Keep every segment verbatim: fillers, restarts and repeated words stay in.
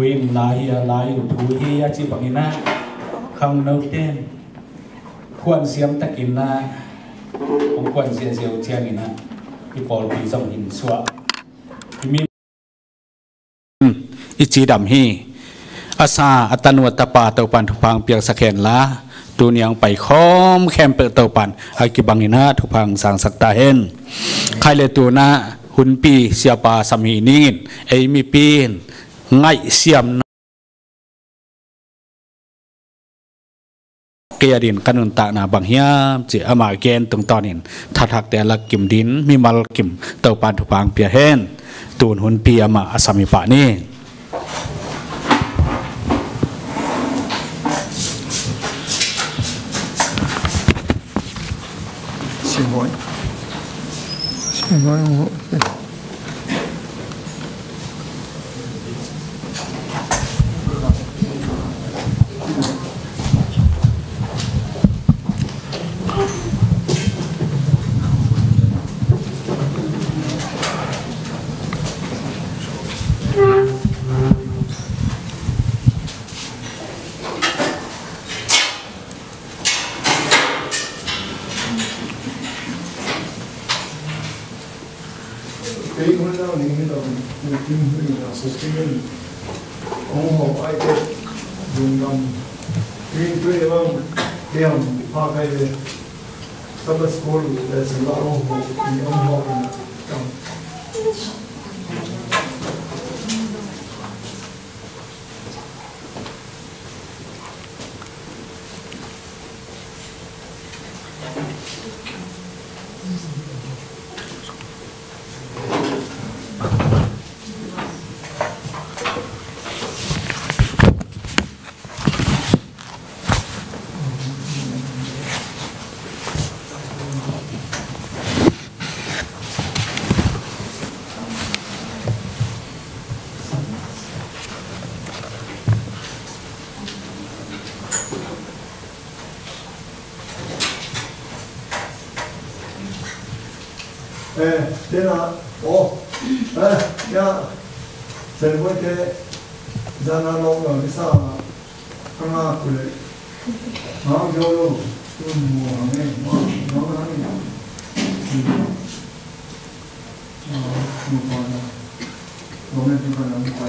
Inn lai hi a, lai uh thu hi a ci bangin ah, khangnote in khuan siam takin ah, hong khuan ziahziah uh ciangin ah, i pawlpi zong hin suah. I mi i cidam hi. A sa, a tanu, a tapa Topan thupha hong piaksak hen la, tuni a hong paikhawm khempeuh Topan a kibangin ah thupha hong sangsak ta hen. Khai le tun ah hunpi siapa sam hi ningin ei mipi in ngaihsiamna kei a din ka nuntakna bang hiam cih ama gen tungtawnin thathakte a lak kim din mimal kim Topan thupha hong pia hen. Tun hunpi amah a sam hi pah ni. Simboi. Simboi. Kei hun lau ning hi lo, ning hui na sosting in. Ong ho ai te, dung gam. Kei tui lam, kei am, pa kai le. Sabbath school, le sin la ong ho, ni ong ho in. Kam. Eh, tena, oh, eh, ya, sen boy te, zana lo lo ni sa, kanga kule, ma yo lo, tu mo hang eh, ma, ma hang eh, ma, mo pa na, mo men tu ka na mo pa,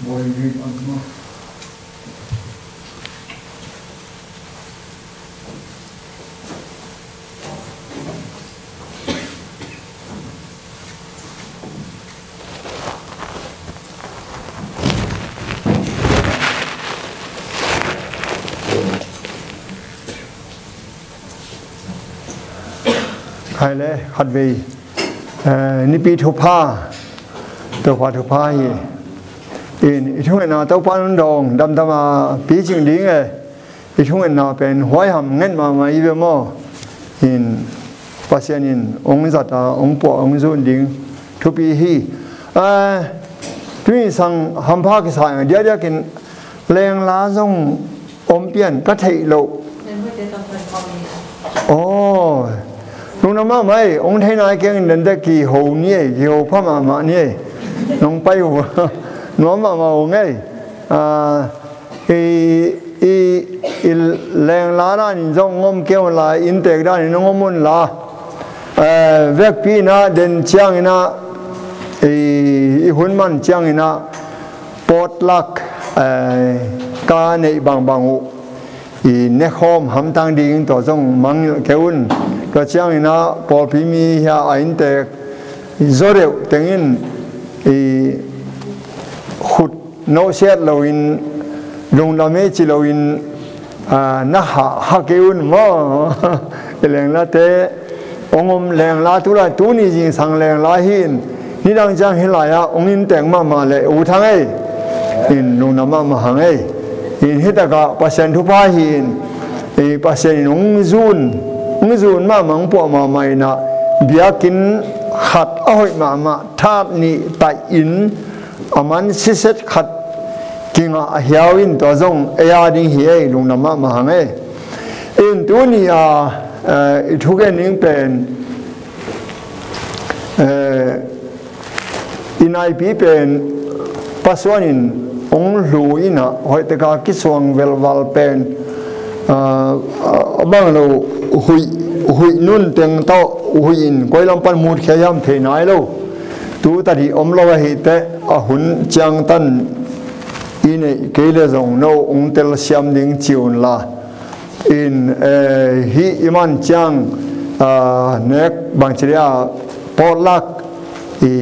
boy ni ang mo. Khai le khatvei, eh, nipi thupha, Topa thupha hi. In, i thungetna Topa in hong dawng damdam a picing ding e. I thungetna pen huaiham nget mahmah i ve maw? In, Pasian in hong zat a, hong puah, hong zun ding thupi hi. Eh, tuni sang hampha kisa in diakdiakin lengla zong om pian ka theih loh. Aw, lungdam mahmah ei, hong theihna keng in dante kiho ni ei, kiho pha mahmah ni ei. Nong pai uh nuam mahmah uh ngei. Ah, i, i, i lengla danin zong hong om kei un la, inntek danin hong om un la. Eh, vekpi in ah den ciangin ah, i, i hun man ciangin ah, potluck, eh, ka neih bangbang uh i nekhawm hamtang ding tua zong mangngilh kei un. Tua ciangin ah pawlpi mi hi a, a inntek zaw deuh tengin i khut nawhsiat loin lungdam e ci loin, ah, na hah, hah kei un maw? I lenglate hong om lengla tu lai, tuni zingsang lengla hi in, nidang ciang hih lai-ah hong inntek mahmah leh U Thang ei, in lungdam mahmah hang ei. In hih takah Pasian thupha hi in, i Pasian in hong zun, hong zun mahmah, hong puah mahmah in ah, biakinn khat a hoih mahmah, that nih taih in, a man siset khat kingah a hiau in tua zong ei a ding hi ei, lungdam mahmah hang ei. In tuni a, eh, i thugen ding pen, eh, i naipi pen Pa Suan in hong hlu in ah hoih taka kisuang velval pen, ah, a bang lo huih, huih nun teng tawh huih in koi lam pan mutkhia hiam thei nai lo. Tu tadih om lo ahi teh a hun ciangtan i neih kei le zong no hong telsiam ding ci un la. In, eh, hih i man ciang, ah, nek bangci dia pawtlak i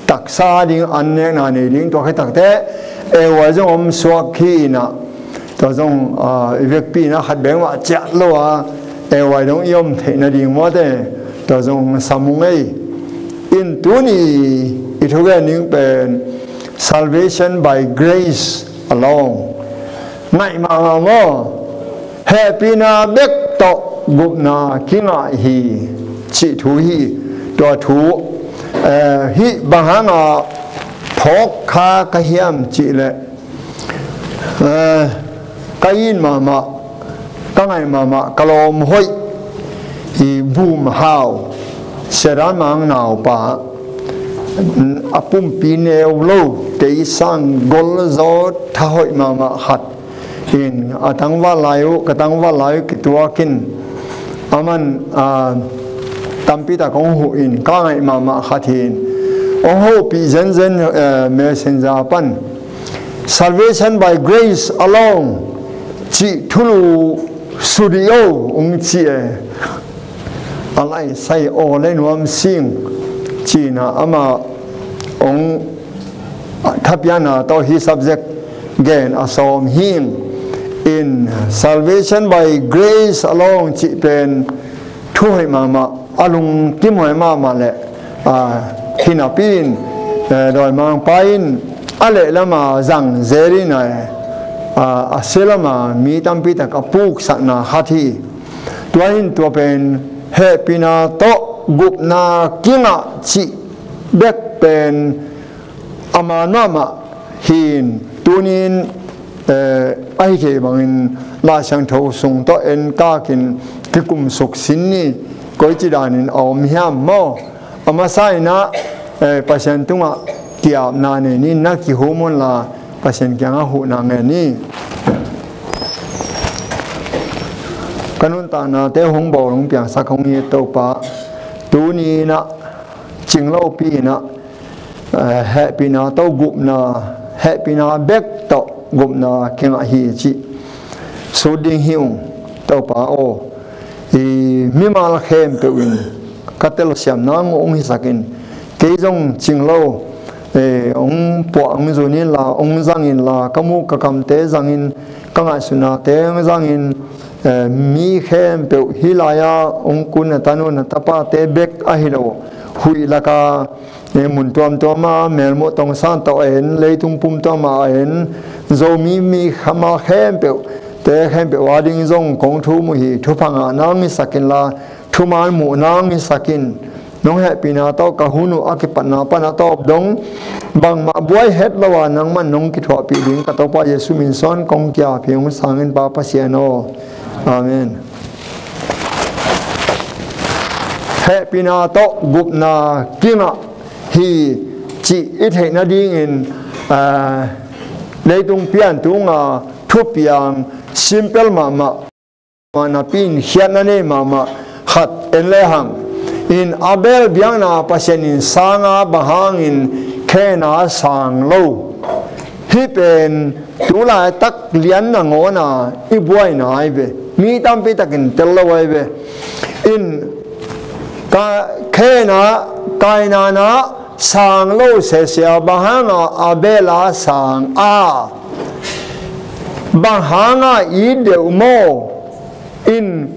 taksa ding an nekna nei ding tua khit takteh, eh, huai zong om suak hi in ah, tua zong, ah, i vekpi in ah khat bek mah ciat lo a, eh, huai dong i om theih nading mawte, tua zong sam ung ei. In tuni i thugen ding pen salvation by grace alone. Ngaih mahmah maw? Hehpihna bek tawh gupna kingah hi cih thu hi. Tua thu, eh, hih bang hanga phawk kha ka hiam cih leh, eh, ka it mahmah, ka ngaih mahmah, ka lawm hoih, i vum hau, Sia Dan Mang naupa, a pumpi neu lo, kei sang gol zaw tha hoih mahmah khat in a tangval lai uh, ka tangval lai uh kituak in, a man, ah, tampi tak hong huh in ka ngaih mahmah khat hi in, hong hopih zenzen, eh, messenger pan salvation by grace alone cih thulu sudih o hong ci e. A ngaihsai aw le nuam sing ci in ah ama hong thapiakna tawh hih subject gen a sawm hi in, salvation by grace alone cih pen thu hoih mahmah, a lungkim hoih mahmah leh, ah, hi napi in, eh, dawimangpa in a lehlama zang zel in ah, ah, a sialama mi tampi tak a puksakna khat hi. Tua hi in tua pen hehpihna tawh gupna kingah cih bek pen a man mahmah hi in, tuni in, eh, ahi kei bangin Laisiangtho sung tawh enkak in kikumsuk sin ni. Koici danin a om hiam maw? A masa in ah, eh, Pasian tungah ki-apna nei ni, na kihum un la Pasian kiangah huhna ngen ni. Ka nuntaknate hong bawl hong piangsak hong hi Topa, tuni in ah cing lopi in ah, eh, hehpihna tawh gupna, hehpihna bek tawh gupna kingah hi cih sut ding hi ung, Topa aw. I mimal khempeuh in ka telsiamna ngawh hong hisak in, kei zong cing lo, eh, hong puah hong zun in la, hong zang in la, ka muk ka kamte zang in, ka ngaihsutnate hong zang in, eh, mi khempeuh hih lai-a hong kun na tanu na tapate bek ahi lo, huih laka, eh, mun tuamtuama melmuh tongsan tawh a en, leitung pum tuama a en, Zomi mi khamal khempeuh te khempeuh a ding zong kong thum uh hi. Thupha ngah nang hisak in la, thuman muh nang hisak in. Nong hehpihna tawh ka hun uh a kipatna pan a tawp dong bangmah buai het lo a, nangman nong kithuahpih ding ka Topa Jesu min suan kong ki-ap hi ung, sangin Pa Pasian aw. Amen. Hehpihna tawh gupna kingah hi cih i theih nadingin, ah, leitung pian tunga thupiang simple mahmah, mah napi in khiatna nei mahmah khat en lehang. In Abel biakna Pasian in sang a, bang hangin Kaina sang lo? Hih pen tu laitak lian nangawn a i buaina ahi ve. Mi tampi takin tel lo ahi ve. In ka Kaina, Kaina na sang lo sese a, bang hanga Abel a sang a? Bang hanga it deuh maw? In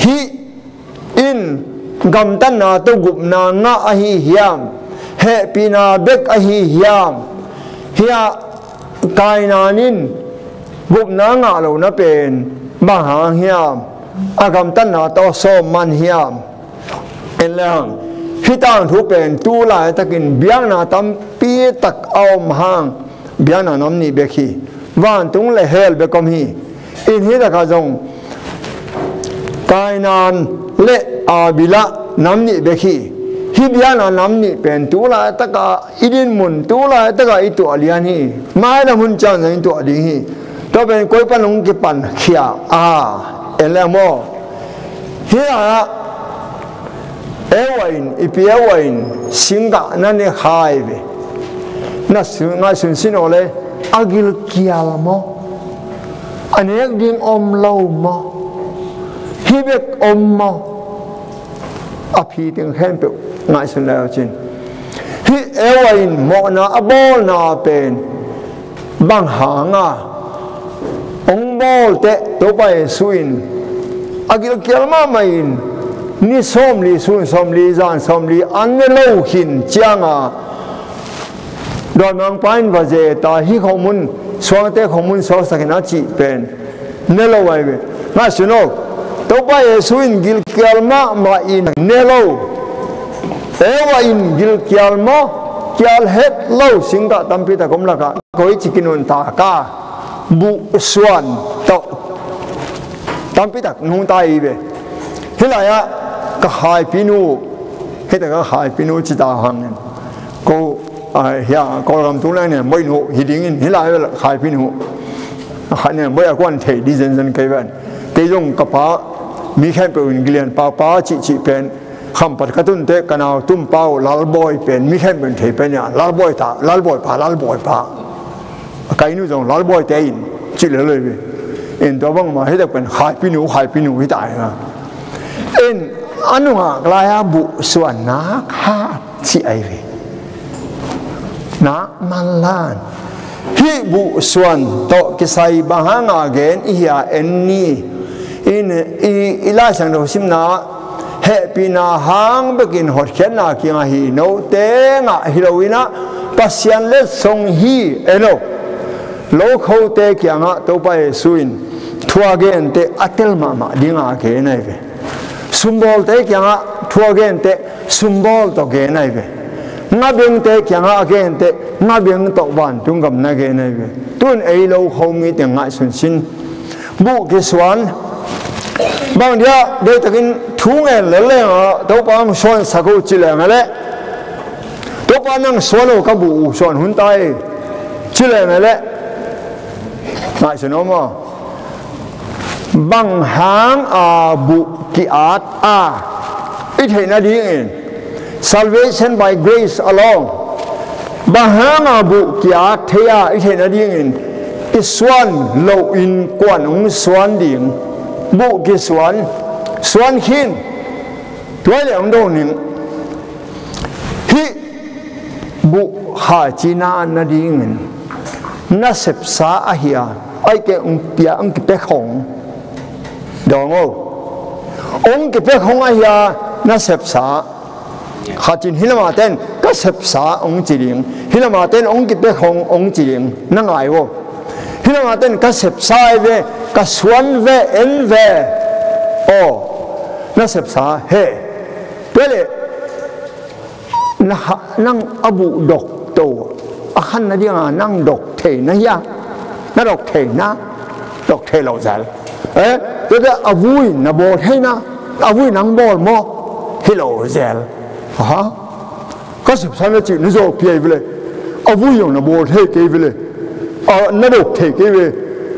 hih in gamtatna tawh gupna ngah ahi hiam? Hehpihna bek ahi hiam? Hiah Kaina in gupna ngah lohna pen bang hang hiam? A gamtatna tawh sawm man hiam? En lehang, hih tangthu pen tu laitakin biakna tampi tak a om hang, biakna nam nih bek hi. Vantung le hell bek om hi. In hih takah zong Kaina le Abel ah nam nih bek hi. Hih biakna nam nih pen tu laitaka i dinmun, tu laitaka i tuah lian hi. Mailam hun ciang zong i tuah ding hi. Tua pen koi pan hong kipan khia a, en leng maw. Hih a, Eva in, i pi Eva in singgah na ne kha hi ve. Na su-, ngaihsun sin aw le, a gilkial maw? A nek ding om lo maw? Hih bek om maw? A phi teng khempeuh ngaihsun lai uh cin. Hih Eva in mawhna a bawlna pen bang hanga hong bawl teh Topa Jesu in a gilkial mahmah in ni sawmli, sun sawmli, zan sawmli an ne lo khin cianga, dawimangpa in va ze ta, hih khomun, suangte khomun suaksak in a cih pen ne lo ahi ve. Ngaihsun aw, Topa Jesu in gilkial mahmah in ne lo. Eva in gilkial maw, kial het lo singgah tampi tak om lakah koi ci kinun ta ka, buhsuan tawh tampi tak nungta hi ve. Hih lai-ah ka khaipinu, hih tak ka khaipinu ci ta hangin ko, a, hia, Kawlgam tung lai nen, moih nu hi dingin, hih lai khaipinu. Kha nen, moih a kuan thei di zenzen kei ven. Kei zong ka pa, mi khempeuh in gilian pa, pa cihcih pen, khampat ka tunte, ka nau tum pa uh Lalbawi pen, mi khempeuh in thei pen ia, Lalbawi ta, Lalbawi pa, Lalbawi pa. Ka inn uh zong Lalbawite in cih lel lo hi ve. In tua bangmah hih tak pen khaipinu, khaipinu hi ta hi nga. In a nungak lai-a buhsuan nak hat cih ahi ve. Nak manlan. Hih buhsuan tawh kisai bang hanga gen i hia en ni. In i, i Lai Siangtho simna hehpihna hang bekin hotkhiatna kinga hi, note ngah hi lo inah Pasian letsong hi en lo. Lokhote kiangah Topa Jesu in thu a gen teh a tel mahmah dinga gen ahi ve. Sumbawlte kiangah thu a gen teh sumbawl tawh gen ahi ve. Ngabengte kiangah a gen teh ngabeng tawh vantung gam na gen ahi ve. Tun ei lokho mite ngaihsun sin. Buh kisuan. Bang dia deihtakin thu ngen lel lengah Topa hong suansak uh ci leng a leh, Topa nang suan uh ka buh uh suan hun ta hi ci leng a leh, ngaihsun aw maw? Bang hanga buh ki-at a i theih nadingin, salvation by grace alone. Bang hanga buh ki-at thei a i theih nadingin, i suan loin kuan hong suan ding? Buh kisuan, suan khin. Tua le hong dong ning. Hih buh kha cina nadingin nasepsa ahi a, aih kei hong pia, hong kipia khong. Dong o. Hong kipia khong ahi a, nasepsa. Kha cin hih lama ten ka sepsa hong ci ding. Hih lama ten hong kipia khong hong ci ding. Na ngai o. Hih lama ten ka sepsa ahi ve, ka suan ve, en ve. Aw, nasepsa he. Tua le, na ha, nang a buh dok to, a khan nadinga nang dok thei na hia? Na dok thei na? Dok thei lo zel. Eh, tua teh a vui na bawl thei na? A vui nang bawl maw? Hi lo zel. Aha. Ka sepsa na cih na zawh pia hi ve le. A vui zong na bawl thei kei ve le. A, na dok thei kei ve.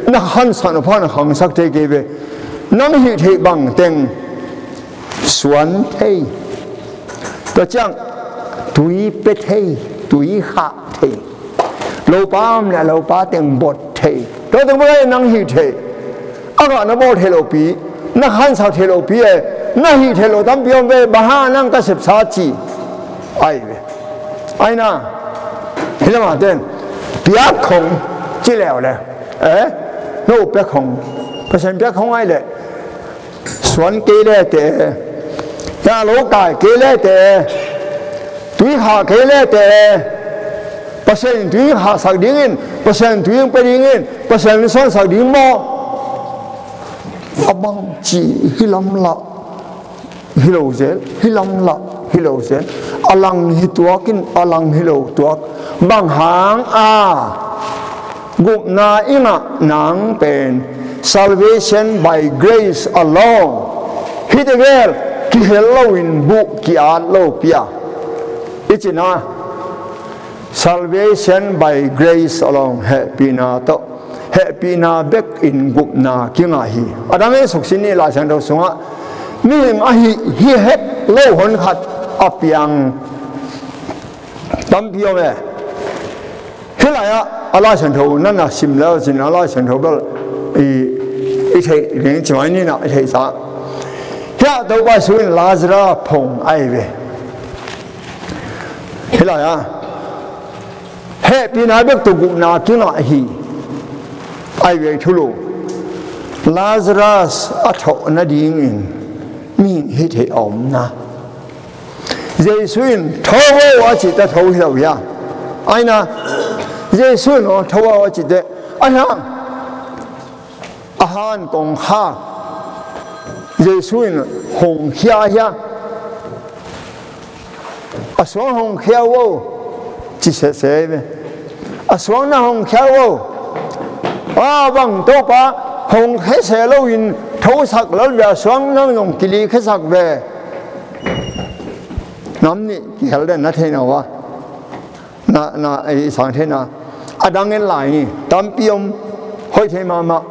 Na khansak na pha na khangsak thei kei ve. Nang hih theih bang teng suan thei. Tua ciang tui pia thei, tui khah thei. Lopa om le lopa teng bot thei. Tua teng bot nang hih thei. A gah na bawl thei lopi, na khansak thei lopi e, na hih thei lo tampi om ve, bang hang nang ka sepsa ci. Ai ve. Ai na. Hih lama ten piak khong ci leu le. Eh? No piak khong. Pasian piak khong ai le. Suan kei le te, ya lo kai kei le te, tui khah kei le te, Pasian in tui khahsak dingin, Pasian in tui pia dingin, Pasian in suansak ding maw? A bang ci hi lam lah, hi lo zel, hi lam lah, hi lo zel. A lang hi tuak in, a lang hi lo tuak. Bang hang a gupna i ngah nang pen salvation by grace alone. Hih tegel kihel loin buh ki-at lopi a, I cina, salvation by grace alone, hehpihna tawh, hehpihna bekin gupna kingah hi. A dang in suksin ni, Lai Siangtho sungah mihing ahi hi het lo hon khat a piang tampi om e. Hih lai-ah a Lai Siangtho na na sim le cin, a Lai Siangtho bel i, i theih ding ci mai ni na, i theih sa. Hiah Topa Jesu in Lazarus phong ahi ve. Hih lai-ah hehpihna bek tawh gupna kingah hi. Ahi ve thulu. Lazarus a thawh nadingin mihing hih theih a omna. Jesu in tho aw a cihte tho hi lo hia? Aina, Jesu in aw tho aw a cihte a hiang, a han kong khak Jesu in hong khia hia? A suang hong khia uh aw, ci sese ve. A suang na hong khia uh aw. A bang Topa, hong khia se loin thosak lal ve, a suang nang zong kili khiasak ve. Nam nih kikhel den na thei na uh a, na, na, i sang thei na. A dang en lai ni, tampi om, hoih thei mahmah.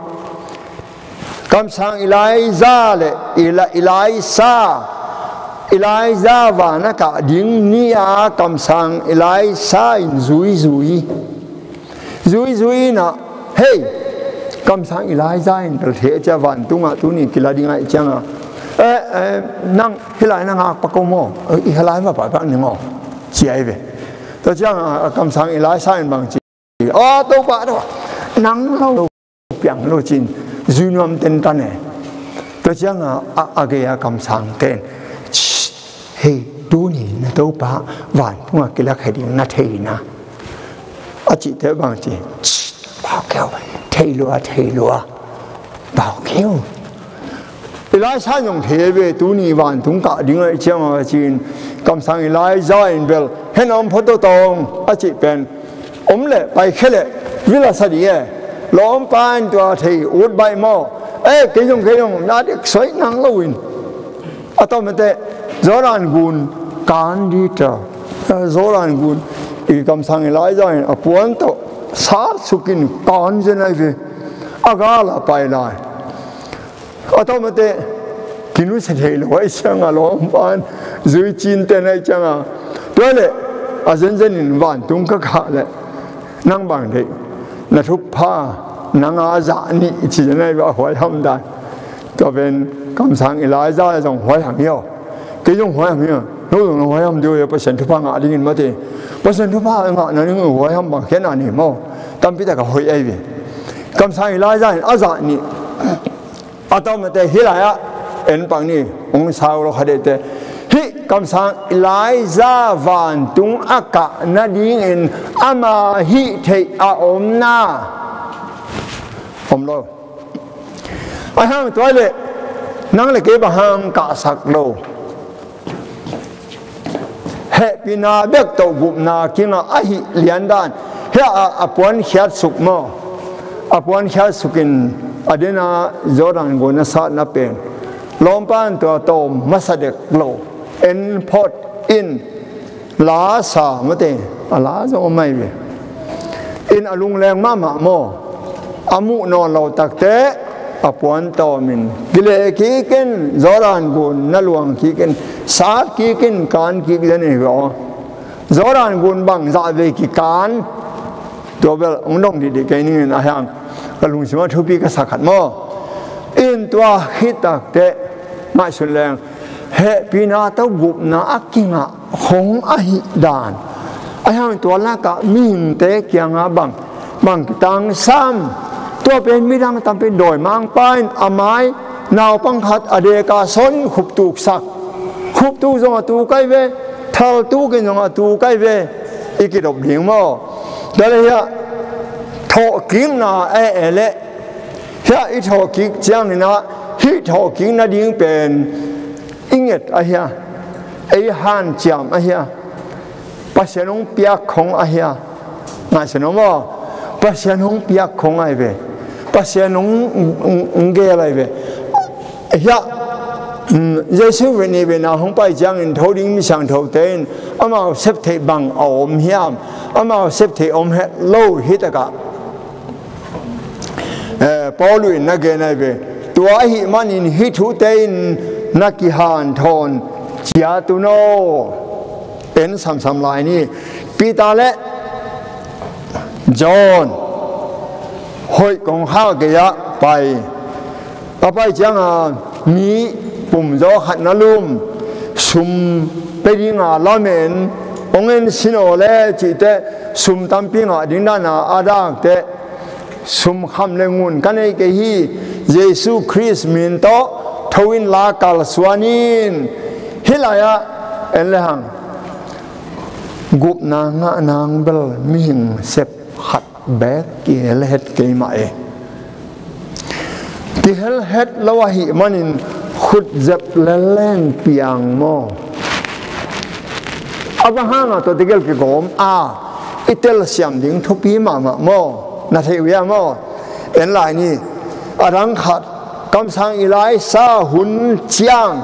Kamsang Elijah le Eli-, Elisha, Elijah van a kah ding ni-a kamsang Elisha in zuizui. Zuizui inah, hei, kamsang Elijah in bel thei a cia vantungah tuni kila ding ahih cianga. Eh, eh, nang hih lai na ngak pak ko maw? Eh, i hih lai va paipak ning aw, ci ahi ve. Tua cianga, a kamsang Elisha in bang ci. Aw, Topa, Topa, nang lo piang lo cin, zui nuam tentan e. Tua cianga a, a gei a kamsang ten, "Shh, hei, tuni na Topa vantungah kilak he ding na thei na," a cihte bang ci, "Shh, pau keu, thei lua, thei lua, pau keu." Elisha zong thei ve, tuni vantung kah ding ahih cianga cin, kamsang Elijah in bel, "Hen om photo tawng," a cih pen, "Om le, paikhia le, vila sa ding e, lawmpa in tua thei ut baih maw? Eh, kei zong, kei zong, na dik suai nang loin." A tawmate, Jordan gun kan dita, eh, Jordan gun, i kamsang Elijah in a puan tawh, sat sukin kan zen ahi ve, a gal a pai lai. A tawmate, kinusia thei lo ahih cianga lawmpa in zui cinte na hih cianga. Tua le, a zenzenin vantung ka kah le, nang bang deih, na thupha, nang a zah nih ci na hih va huaiham dan. Tua pen kamsang Elijah zong huaiham hi aw. Kei zong huaiham hi aw. No zong na huaiham ding uh hi, Pasian thupha ngah dingin mate. Pasian thupha ngah nading huaiham bang khiatna nei maw? Tampi taka hoih ahi ve. Kamsang Elijah in a zah nih. A tawmate hih lai-ah en pak ni, hong sau lo kha dehte. Hih kamsang Elijah vantung a kah nadingin ama hih theih a omna om lo. A hang tua le, nang le kei bang hang kahsak lo? Hehpihna bek tawh gupna kingah ahih liandan. Hiah a, a puan khiat suk maw? A puan khiat sukin a dena Jordan gun a satna pen, lawmpa in tua tawm masa dek lo, en phot in, la sa mate, a la zong om ahi ve. In a lungleng mahmah maw? A muh nawn lo takte, a puan tawmin, kileh kik in, Jordan gun na luang kik in, sat kik in, kan kik zen hi ve aw. Jordan gun bang zah vei kikan, tua bel hong dong dihdih kei ning in a hiang, ka lungsimah thupi ka sa khat maw? In tua khit takte, ngaihsun leng, hehpihna tawh gupna a kingah khong ahih dan. A hiang tua lakah mihingte kiangah bang, bang kitangsam. Tua pen midang tampi dawimangpa in a mai naupang khat a deka son khuptuksak. Khuptuk zong a tuk ahi ve, thaltuk in zong a tuk ahi ve. I kidop ding maw? Tua le hiah thawhkikna e e leh, hiah i thawhkik ciangin ah, hih thawhkik nading pen i nget ahia, ei hanciam ahia, Pasian hong piak khong ahia? Ngaihsun om aw. Pasian hong piak khong ahi ve. Pasian hong, hong, hong gel ahi ve. Hiah Jesu ve ni ve na hong pai ciangin tho ding misiangthote in amau sep theih bang a om hiam? Amau sep theih om het lo hi takah, eh, Paul in na gen ai ve. Tua ahih manin hih thute in na kihanthawn ciat un aw. En samsam lai ni. Peter le John hoih kongkhak gei-ah pai. A pai cianga mi pumzaw khat na lum, sum pe dinga lamen, hong en sin aw le cihte, sum tampi ngah ding dana a dakte, sum kham le ngun ka nei kei hi, Jesu Khrist min tawh tho in la kalsuan in. Hih lai-ah en le hang gupna ngah nang bel mihing sep khat beek kihel het kei mah e. Kihel het lo ahih manin khut zep leleng piang maw? A bang hanga tua tegel kigawm a i telsiam ding thupi mahmah maw? Na thei uh ia maw? En lai ni. A dang khat, kamsang Elijah hun ciang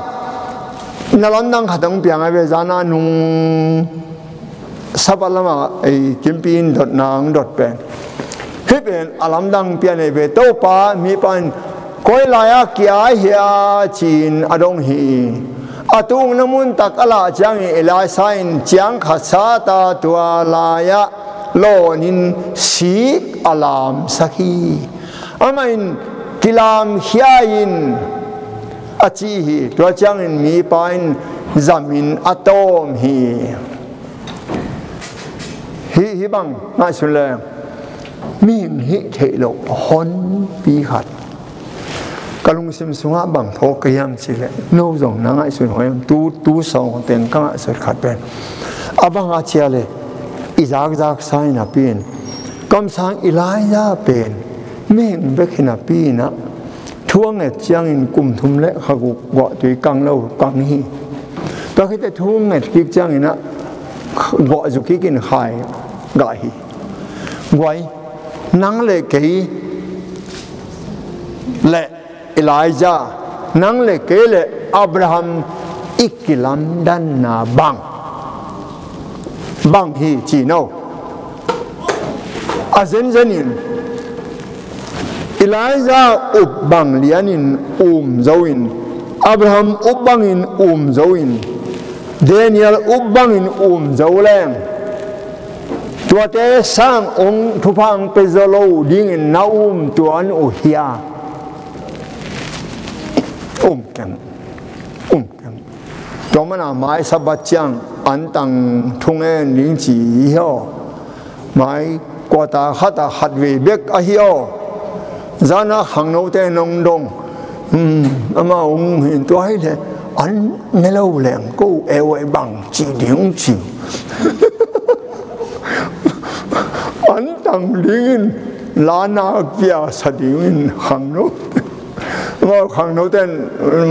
na lamdang khat hong piang a ve, zana nung Sabbath lama ei kimpi in dotna ang dot pen. Hih pen a lamdang pian ei ve. Topa mipa in koi lai-ah kia hia ci-in a dong hi. A tungna mun tak a lah ciangin Elijah in ciang khat sata tua lai-ah lawnin sik a lamsak hi. Amah in kilamkhia in a ci hi. Tua ciangin mipa in zamin a tawm hi. Hih, hih bang ngaihsun le mihing hih theih loh honpi khat ka lungsim sungah bang phawk ka hiam cih leh, no zong na ngaihsun hoih hiam? Tu, tu sawng teng ka ngaihsut khat pen a bang a cia le i zakzak sa in a pi in kamsang Elijah pen mihing bek hi napi inah thu a nget ciangin kum thum le kha guk guahtui kang lo kang hi. Tua khite thu nget kik cianginah guah zu kikin khai gah hi. Guai, nang le kei le Elijah, nang le kei le Abraham i kilamdanna bang bang hi ci no. A zenzenin Elijah up bang lianin um zo in, Abraham up bangin um zo in, Daniel up bangin um zo leng, tuate sang ong thupha ang pe zo lo dingin na um tuan uh hia? Um keng. Um keng. Tua mana mai Sabbath ciang antang thungen ding ci hi aw. Mai kuata khata khatvei bek ahi aw. Zana khangnote nong dong. Hmm, ama ung hin tua hi le an melo leng ko e wai bang ci ding ci. Antang dingin lana kia sa dingin khangno. Ama khangnote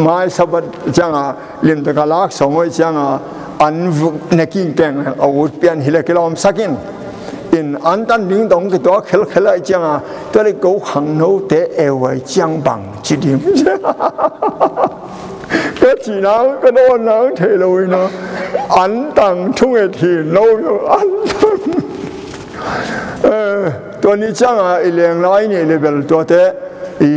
mai Sabbath cianga limtaka lak sawng hoih cianga an vuk neking peng a ut pian hi le kilawm sakin. In an tan ding dong kituak khelkhel ai cianga tua le ko khangnote e wai ciang bang ci ding. Ka cih nang ka dawn nang thei lo ina an tang thunget hi no lo an tang. Eh, tua ni cianga i leng lai ni le bel tuate i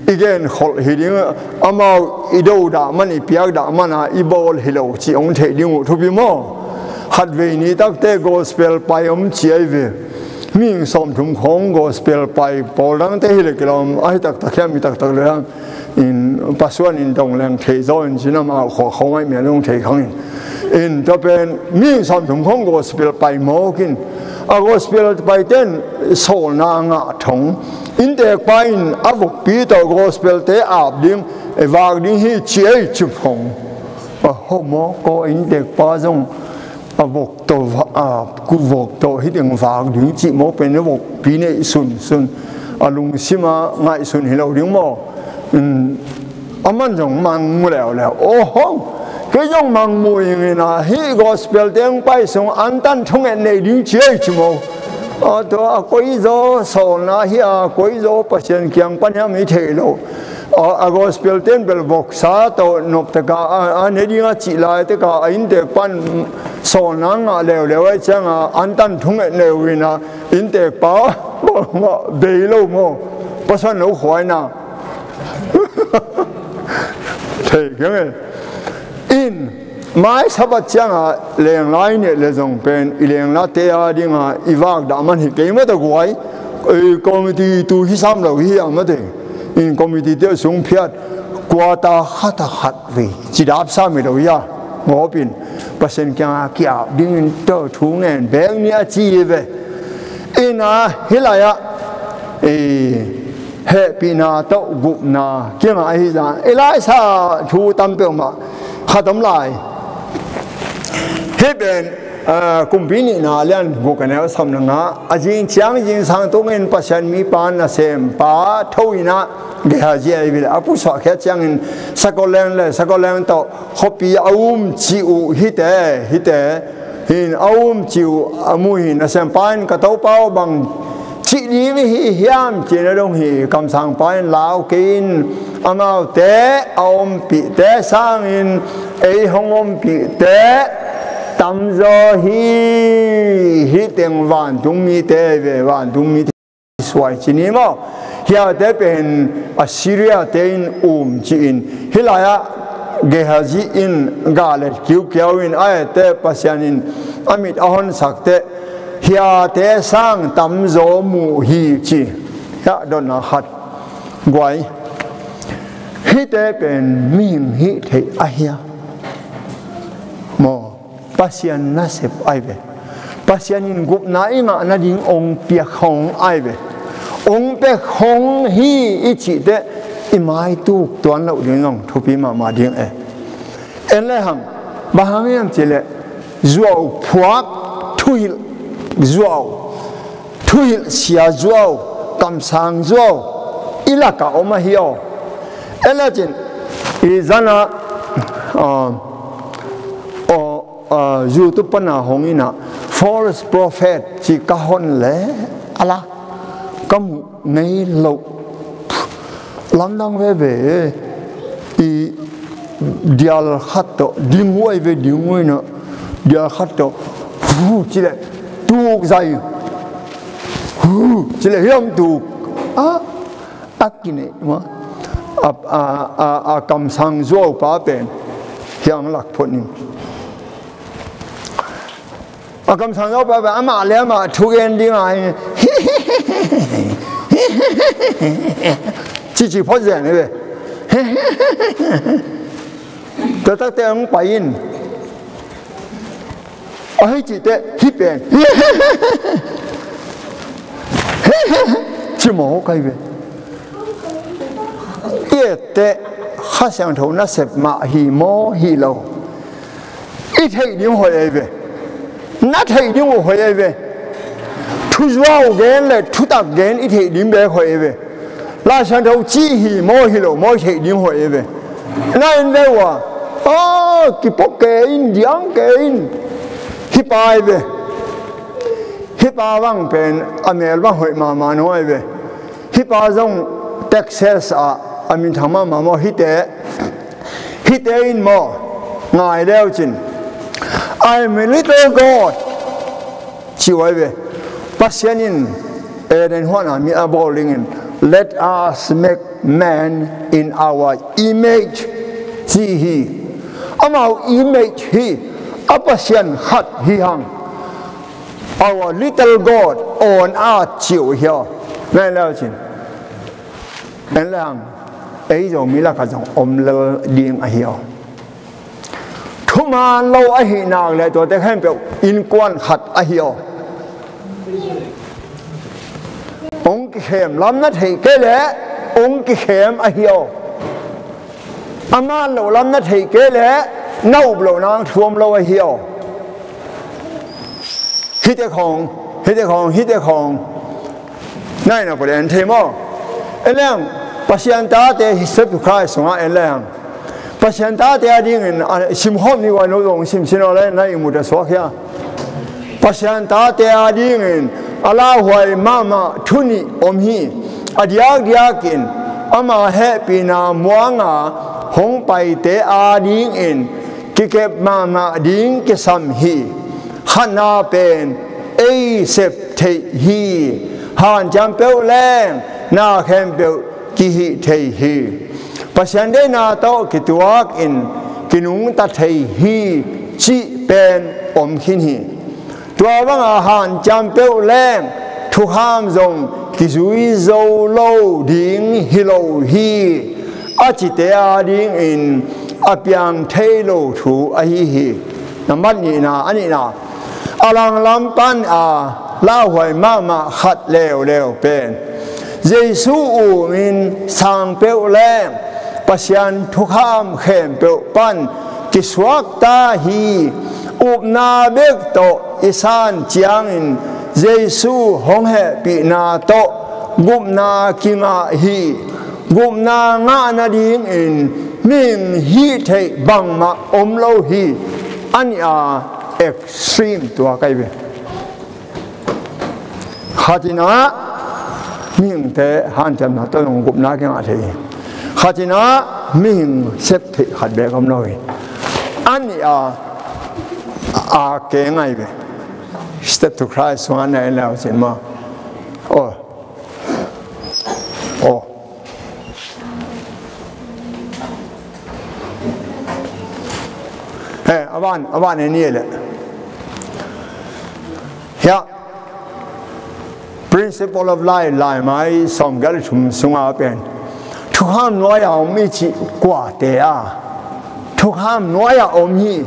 i gen kholh hi ding, amau i do dah man, i piak dah mana i bawl hi lo cih hong theih ding uh thupi maw? Khatvei ni takte gospel pai om ci ai ve. Mihing sawmthum khawng gospel pai, pawl dangte hi le kilawm ahi taktak hiam, i taktak le hiam? In pasuan in dong leng thei zaw in cin amau khua khawng aih mel hong thei khang in. In tua pen mihing sawmthum khawng gospel pai mawk in, a gospel paite in sawlna ngah thong. Inntekpa in a vokpi tawh gospel-te ap ding, vak ding hi ci ei ci phong. A ho maw, ko inntekpa zong a vok tawh va-, a ku vok tawh hi ding vak ding cih maw, pen a vokpi neih sunsun. A lungsima ngaihsun hi lo ding maw. Um, a man zong mangmu leuleu. Oho, kei zong mangmu ing ina, hih gospel teng pai sung antan thunget nei ding ci ei ci maw. A tua a koizaw sawlna hi a, koizaw Pasian kiang pan hiam i thei lo. a, a gospel ten bel voksa tawh noptaka a, a ne ding a cih laitak a, a inntek pan sawlna ngah leuleu ahih cianga antan thunget leu in a, inntek pa bawlngah bei lo maw? Pasuan lo khuaina. Thei keng e. In mai Sabbath cianga lengla i neih le zong pen i lenglate a dinga i vakdah man hi kei mah ta guai. Ei, committee tu hi sam lo hi a mate. In committee te sung phiat kuata khat a khat vei ci dap sam hi lo hi a. Ngawpin Pasian kianga ki-ap dingin tawh thu ngen bek ni a ci hi ve. Ina hih lai-ah, eh, hehpihna tawh gupna kiangah ahi zah i laisa thu tam peuhmah khat om lai. Hih pen, ah, Kumpi nihna lian guk a neu sawm le nga, a zing ciang zingsang tungin Pasian mipa nasempa tho inah Gehazi ahi ve le a pusuahkhiat ciangin Scotland le Scotland tawh khuapi a um cih uh hihte, hihte hin a um cih uh a mu hi. Nasempa in ka topa uh bang cih ding hi hiam ci-in a dong hi. Kamsangpa in lau kei in, amaute a ompihte sangin ei hong ompihte tamzaw hi. Hih teng vantungmite ve, vantungmite suai ci ni maw? Hiate pen Assyria te in um ci-in hih lai-ah Gehazi in gah let kiukiau in a ette Pasian in a mit a honsak teh hiate sang tamzaw mu hi ci. Hiah dotna khat guai. Hihte pen mihing hih theih a hia? Maw? Pasian nasep ai ve. Pasian in gupna i ngah nading ong piak hong ai ve. Ong pek hong hi i cih teh i mai tuk tuan loh ding zong thupi mahmah ding e. En le hang, bang hang hiam cih leh zuau phuak, thuhilh zuau, thuhilh sia zuau, kamsang zuau i lakah om ahi aw. En le cin i zana, ah, aw, ah, YouTube pana hong inah false prophet ci ka hon le a la ka muh ngei loh lamdang veve. I dial khat tawh ding huai ve, ding huai na dial khat tawh hu ci le tuk zai, hu ci le hiam tuk a, a kineih ma a, a, a, a kamsang zuau pa pen hiang lak phot ning. A kamsang lo pa, pa amah le amah thugen ding a hi. Cici phot zen hi ve. Tua takte hong pai in. A hei cihte hih pen ci maw kai ve. I etteh Kha Siangtho nasep mah hi maw hi lo. I theih ding hoih ei ve. Na theih ding uh hoih ei ve. Thuzuau gen le thutak gen i theih ding bek hoih ei ve. Lai Siangtho ci hi maw hi lo maw i theih ding hoih ei ve. Na en ve uh a, aw, kipok ke in, diang ke in. Hi pa ei ve. Hi pa bang pen a mel bang hoih mahmah nuai ve. Hi pa zong Texas ah a minthang mahmah maw hite. Hihte in maw ngai leu cin, "I am a little God," ci huai ve. Pasian in Eden huan a mi a bawl dingin, "Let us make man in our image," ci hi. Amau image hi. A Pasian khat hi hang. "Our little God on earth," ci uh hi aw. Ngai leu cin. En le hang, ei Zomi lakah zong om lel ding ahi aw. Thuman lo ahih nak le tuate khempeuh innkuan khat ahi aw. Hong kikhem lam na theih kei leh hong kikhem ahi aw. A man loh lam na theih kei leh na up loh nang thuam lo ahi aw. Hihte khawng, hihte khawng, hihte khawng. Nai na pawh en thei maw? En leng, Pasian tate hi Setu Khrist sungah en leng, Pasian tate a dingin a simkhawm ni uai no zong simsin aw le na ihmut a suak hia? Pasian tate a dingin a lauhuai mahmah thu nih om hi. A diakdiakin Ama hehpihna muanga hong paite adingin kikep mahmah ding kisam hi. Khatna pen ei sep theih hi. Hanciam peuh leng na khempeuh kihih thei hi. Pasian deihna tawh kituakin kinungta thei hi cih pen om khin hi. Tua banga hanciam peuh leng thukham zong kizui zo lo ding hi lo hi. A cite adingin a piang thei lo thu ahi hi. Nambat nihna, a nihna, a langlam pan a lauhuai mahmah khat leuleu pen Jesu umin sang peuh leng Pasian thukham khempeuh pan kisuakta hi. Upna bek tawh i san ciangin Jesu hong hehpihna tawh gupna kingah hi. Gupna ngah nadingin mihing hih theih bangmah om lo hi. A nih a extreme tua kai ve. Khatinah mihingte hanciamna tawh nong gupna kingah thei hi. Khatinah mihing sep theih khat bek om lo hi. A nih a, a ke ngai ve. Step to Christ sungah na en lau sin ma. Oh. Oh. He, a van, a van en ni le. Hiah Principle of Life laimai sawmgiat le thum sunga pen thukham nuai-a om i cih kuate a thukham nuai-a om hi.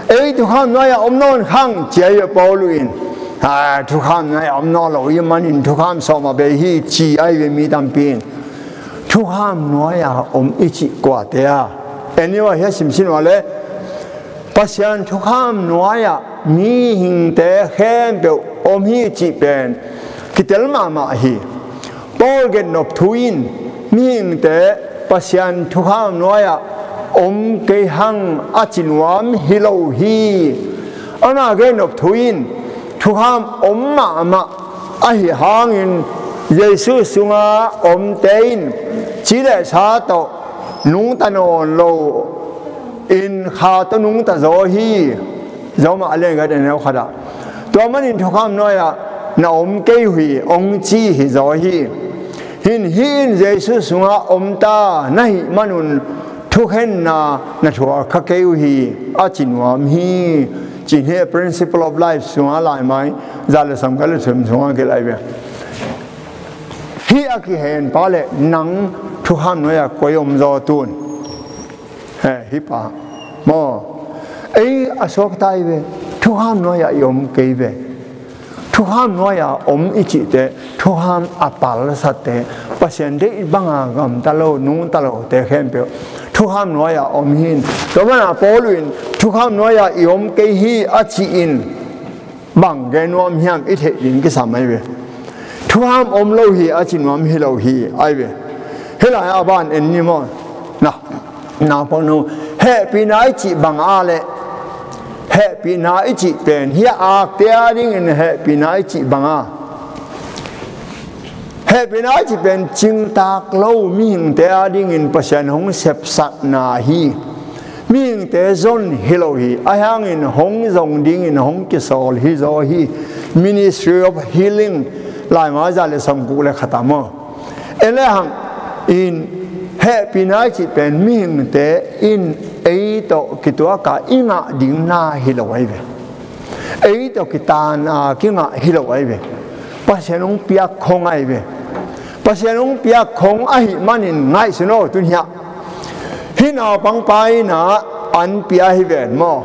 Ei thukham nuai-a om nawn khang ci ai ve Paul in. A, thukham nuai-a om nawn lo i manin thukham sawm a bei hi ci ai ve mi tampi in. Thukham nuai-a om i cih kuate a. Anyway, hia simsin ua le Pasian thukham nuai-ah mihingte khempeuh om hi cih pen kitel mahmah hi. Paul gennop thu in mihingte Pasian thukham nuai-ah om kei hang a ci nuam hi lo hi. Ama gennop thu in thukham om mahmah ahi hangin Jesu sunga omte in ci le sa tawh nungta nawn lo in kha tawh nungta zaw hi. Zomah a lian gat a neu khatah tua manin thukham nuai-ah na om kei uh hi ong ci hi zaw hi. Hin hih in Jesu sungah omta na hih manun thukhenna na thuak kha kei uh hi a ci nuam hi. Cin hi a Principle of Life sungah laimai za le sawmgiat le thum sungah kilai ve. Hih a kihen pa le nang thukham nuai-ah koi om zaw tun. He, hih pa maw, ei a suakta i ve. Thukham nuai-ah i om kei ve. Thukham nuai-ah om i cihte thukham a palsatte Pasian deih banga gamta lo nungta lote khempeuh thukham nuai-ah om hin. Tua mana Paul in thukham nuai-ah i om kei hi a ci in bang gen nuam hiam i theih ding kisam ai ve. Thukham om lo hi a ci nuam hi lo hi ai ve. Hih lai a ban en ni maw? Na, na pawh nu hehpihna i cih bang a le hehpihna i cih pen hih a akte a dingin hehpihna i cih bang a hehpihna i cih pen cingtak lo mihingte a dingin Pasian hong sepsakna hi. Mihingte zon hi lo hi. Ahi hangin hong zong dingin hong kisawl hi zaw hi. Ministry of Healing laimai za le sawmguk le khat a maw? E le hang in hehpihna i cih pen mihingte in ei tawh kituaka i ngah ding na hi lo ai ve. Ei tawh kitaan a kingah hi lo ai ve. Pasian hong piak khong ai ve. Pasian hong piak khong ahih manin ngaihsun aw tun hiah. Hih naupangpa in a an pia hi ven maw?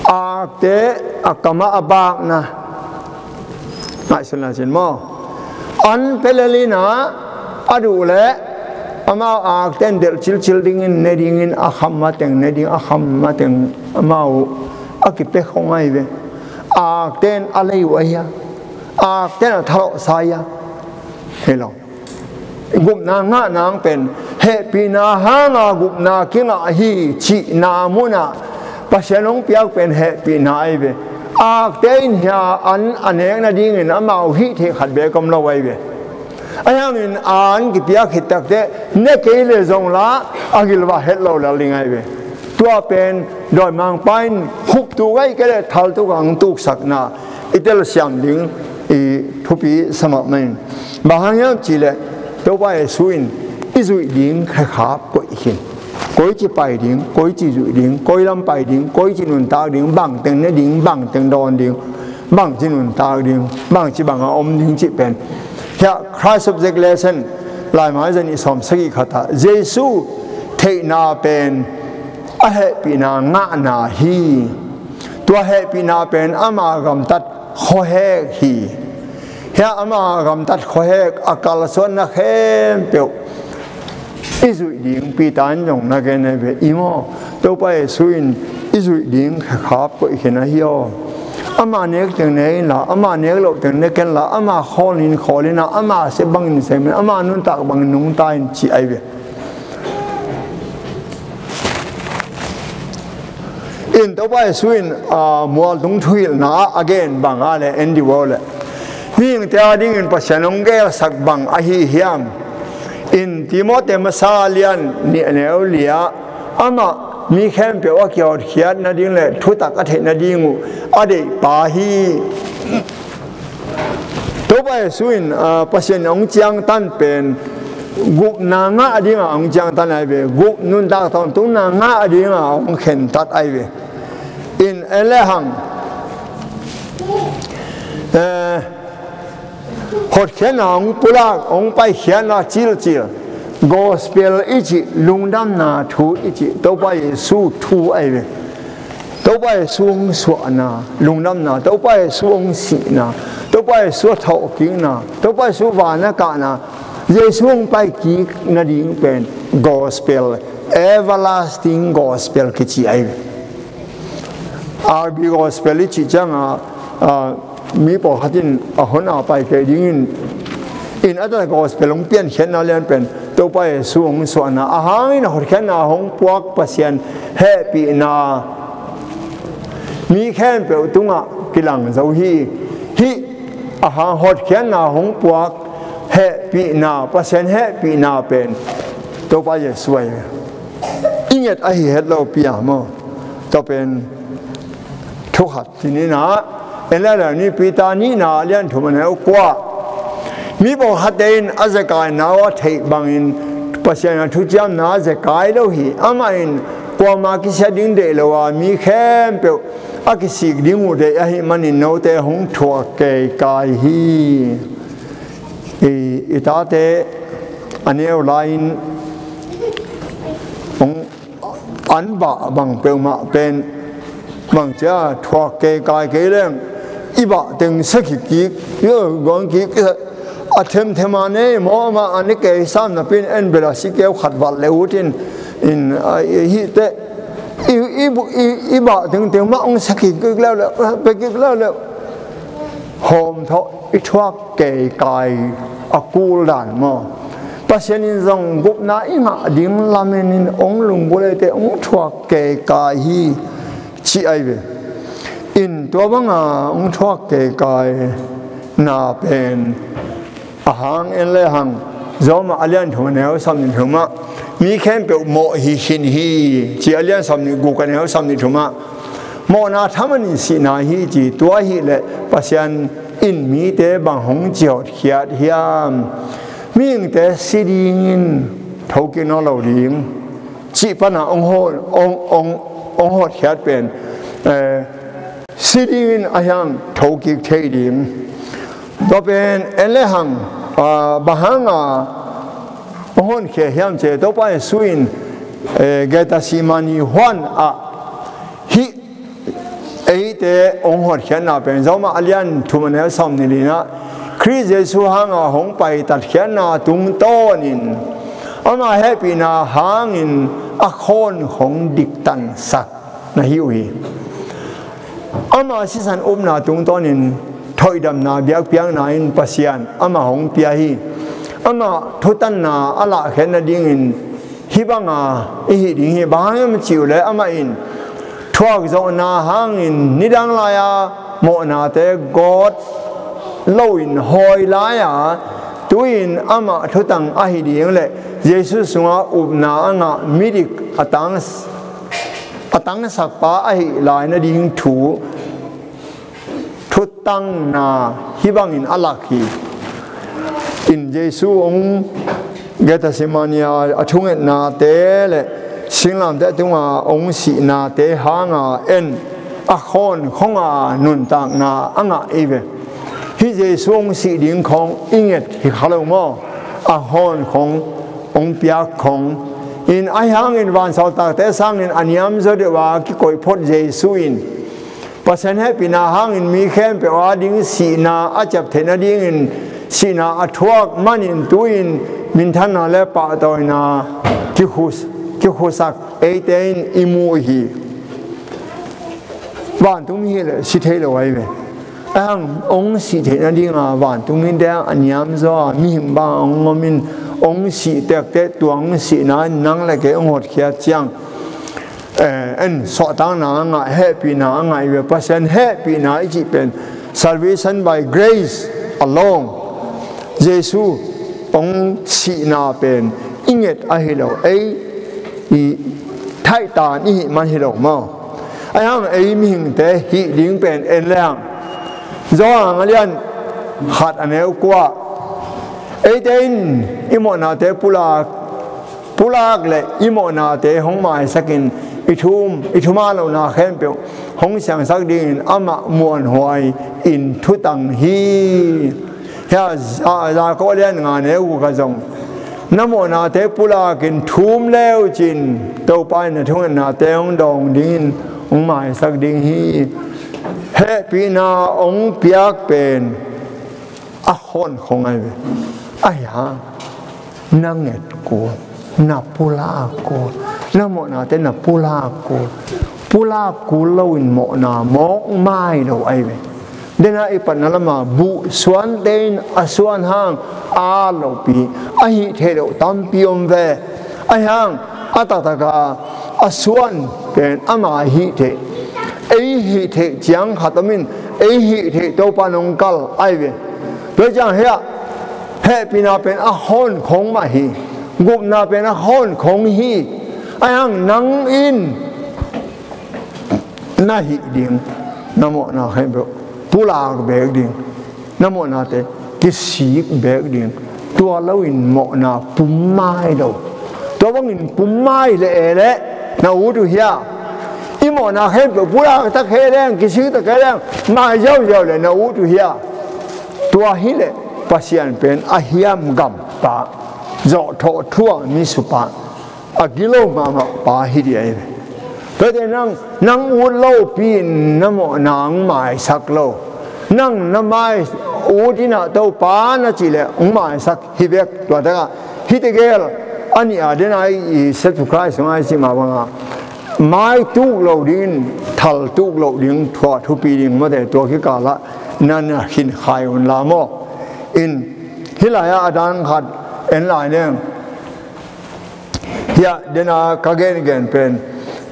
Akte a kamah a bakna ngaihsun lai sin maw? An pelel in a a duh le amau akten delh cilcil dingin ne dingin a kham mateng ne ding a kham mateng amau a kipek hong ai ve. Akten a lei uh ahi a akten a thalawhsa ahi a. Hi lo. Gupna ngah nang pen hehpihna hanga gupna kingah hi cihna munah Pasian hong piak pen hehpihna ai ve. Akte in hia an a nek nadingin amau hih theih khat bek om lo ai ve. Ahi hangin an kipiak khit takteh ne kei le zong la a gilvah het lo lel ding ahi ve. Tua pen dawimangpa in huptuk ahi kei le thaltuk a hong tuksakna i telsiam ding i thupi sa mahmah ing. Bang hang hiam cihleh Topa Jesu in i zuih ding khekhap koih khin. Koici pai ding, koici zuih ding, koi lam pai ding, koici nuntak ding, bangteng ne ding, bangteng dawn ding, bangci nuntak ding, bangci banga om ding cih pen. Hiah Christ Object Lesson laimai zan i sawm sagih khatah Jesu theihna pen a hehpihna ngahna hi. Tua hehpihna pen ama gamtat khuahek hi. Hiah ama gamtat khuahek a kalsuanna khempeuh i zuih ding Peter in zong na gen ahi ve. I maw, Topa Jesu in i zuih ding khekhap koih khin ahi aw. Ama nek teng ne inla, ama nek loh teng ne kenla, ama khawl in khawl inla, ama sep bangin sem in, ama nuntak bangin nungta in ci ahi ve. In Topa Jesu in mualtung thuhilhna ah a gen banga le en dih uh le, mihingte a dingin Pasian hong gelsak bang ahi hiam? In Timoti masa lian nih a neu li-ah amah mi khempeuh a kihotkhiat nading le thutak a theih nading uh a deihpa hi. Topa Jesu in Pasian in hong ciangtan pen gupna ngah dinga hong ciangtan ahi ve. Gup nuntak tawntungna ngah dinga hong khentat ahi ve. In en le hang hotkhiatna hong pulak, hong paikhiatna cilcil, gospel i cih, lungdamna thu i cih, Topa Jesu thu ahi ve. Topa Jesu hong suahna, lungdamna, Topa Jesu hong sihna, Topa Jesu a thawhkikna, Topa Jesu van a kahna, Jesu hong paikik nading pen gospel, everlasting gospel kici ahi ve. RB gospel i cih cianga mi pawlkhat in a hon a pai kei dingin in a ta gospel hong piankhiatna lian pen Topa Jesu hong suahna a hangin a hotkhiatna hong puak Pasian hehpihna mi khempeuh tungah kilang zo hi. Hih a hang hotkhiatna hong puak hehpihna, Pasian hehpihna pen Topa Jesu ahi ve. I nget ahi het lo pia maw? Tua pen thukhat cininah en le le ni Peter nihna lian thum a neu kua. Mi pawlkhatte in a zekaina uh a theih bangin Pasian a thuciamna a zekai lo hi. Amah in kuama kisia ding deih lo a mi khempeuh a kisik ding uh deih ahih manin note hong thuak keikai hi. I, i tate a neu lai-in hong an bah bang peuhmah pen bangcia thuak keikai kei leng i bah teng sa kik kik, guang kik a themthema nei maw, amah a ne kei sam napin en bela si keu khat vat le utin in hih teh i, i, i, i bah tengteng mah hong sa kik kik leuleu, pe kik leuleu. Hawm thawh i thuak keikai a kul dan maw? Pasian in zong gupna i ngah ding lamen in hong lunggulh eite hong thuak keikai hi ci ahi ve. In tua banga hong thuak keikai na pen a hang en le hang Roma a lian thum a neu sawm nih thumah mi khempeuh mawh hi khin hi ci a lian sawm nih guk a neu sawm nih thumah mawhna thaman in sihna hi ci. Tua hileh Pasian in mite bang hong cihotkhiat hiam? Mihingte si dingin thokik nawn lo ding cih pana hong hotkhiat pen si dingin a hiang thokik thei ding. Tua pen en le hang bang hanga hong honkhia hiam ci leh Topa Jesu in Gethsemane huan ah hih eite hong hotkhiatna pen Roma a lian thum a neu sawm nih linah Khrist Jesu hanga hong paitatkhiatna tungtawnin ama hehpihna hangin a khawn hong diktansak na hi uh hi. Ama sisan upna tungtawnin thoihdamna biakpiakna in Pasian ama hong pia hi. Ama thutanna a lahkhiat nadingin hih banga i hih ding hi. Bang hang hiam cih uh leh amah in thuakzawhna hangin nidang lai-a mawhnate gawt loin hawi lai-a Tu-in amah thutang ahi ding le Jesu sungah upna a ngah midik a tang, a tangsakpa ahi lai nading thu thutangna hih bangin a lak hi. In Jesu hong Gethsemane a thungetnate le singlamteh tunga hong sihnate hanga en a khawnkhonga nuntakna a ngah hi ve. Hih Jesu hong sih ding khawng i nget hi kha lo maw? A khawnkhong hong piak khong in ahi hangin vansawltakte sangin a niamzaw deuha kikoih phot Jesu in Pasian hehpihna hangin mi khempeuh a ding sihna a ciap theih nadingin sihna a thuak manin tu-in minthanna le pahtawina kikhus-, kikhusak eite in i mu hi. Vantung mi hi le si thei lo ahi ve. Ahang hong sih theih nadinga vantung mite a niamzaw a mihing bang hong om in hong sih tektek tua hong sihna in nang le kei hong hotkhiat ciang eh, en suahtakna a ngah, hehpihna a ngah hi ve. Pasian hehpihna i cih pen salvation by grace alone. Jesu hong sihna pen i nget ahi lo, ei i thaihtan i hih man hi lo maw? Ahi hang ei mihingte hih ding pen en leng Johan a lian khat a neu kua, eite in i mawhnate pulak pulak le i mawhnate hong maisakin i thum, i thuman lohna khempeuh hong siangsak dingin amah muanhuai in thutang hi. Hia, a, Jakob lian nga neu guk ah zong na mawhnate pulakin thum leu cin Topa in na thungetnate hong dawng dingin hong maisak ding hi. Hehpihna hong piak pen a khawnkhong ahi ve. Ahi hang na nget kul, na pulak kul, na mawhnate na pulak kul. Pulak kul loin mawhna mawk mai lo ahi ve. Dena i patna lama buh suante in a suan hang a lopi a hih theih loh tampi om ve. Ahi hang a taktak a a suan pen ama hih theih, ei hih theih ciang khat om in ei hih theih Topa nong kal ahi ve. Tua ciang hiah hehpihna pen a hawnkhong mah hi, gupna pen a hawnkhong hi. Ahi hang nang in na hih ding, na mawhna khempeuh pulak bek ding, na mawhnate kisik bek ding. Tua loin mawhna pum mai lo. Tua bangin pum mai le e le na ut uh hia? I mawhna khempeuh pulak tak he leng, kisik tak he leng, mai ziauziau le na ut uh hia? Tua hi le Pasian pen a hiam gampa, zawhthawh thuak mi supa, a gilo mahmah pa hi dih ahi ve. Tuate nang, nang ut lopi in na mawhna hong maisak lo. Nang na mai ut in ah Topa na cih leh hong maisak hi bek. Tua takah hih tegel a nih a dena i Jesu Khrist sungah i cih mah bangah mai tuk lo dingin thal tuk lo ding, thuah thupi ding mawte, tua kikalah na na khinkhai un la maw? In hih lai-ah a dang khat en lai neng. Hiah dena ka gengen pen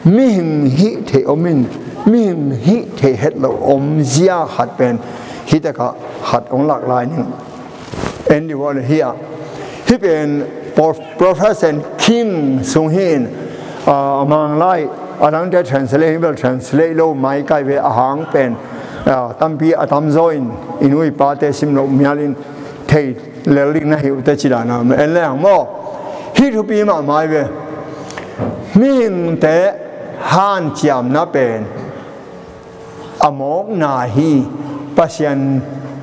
mihing hih theih om in, mihing hih theih het lo om zia khat pen hih takah khat hong lak lai ning. En dih vawh le hiah hih pen Pro-, Professor King sung hi in, ah, a Mang lai a dangte translate hi bel translate lo mai kai ve, a hang pen, ah, tampi a tamzaw in i nu i pate sim loh mial in thei lel ding na hi uh teh ci dan a en leng maw? Hih thupi mahmah hi ve. Mihingte hanciamna pen a mawkna hi. Pasian,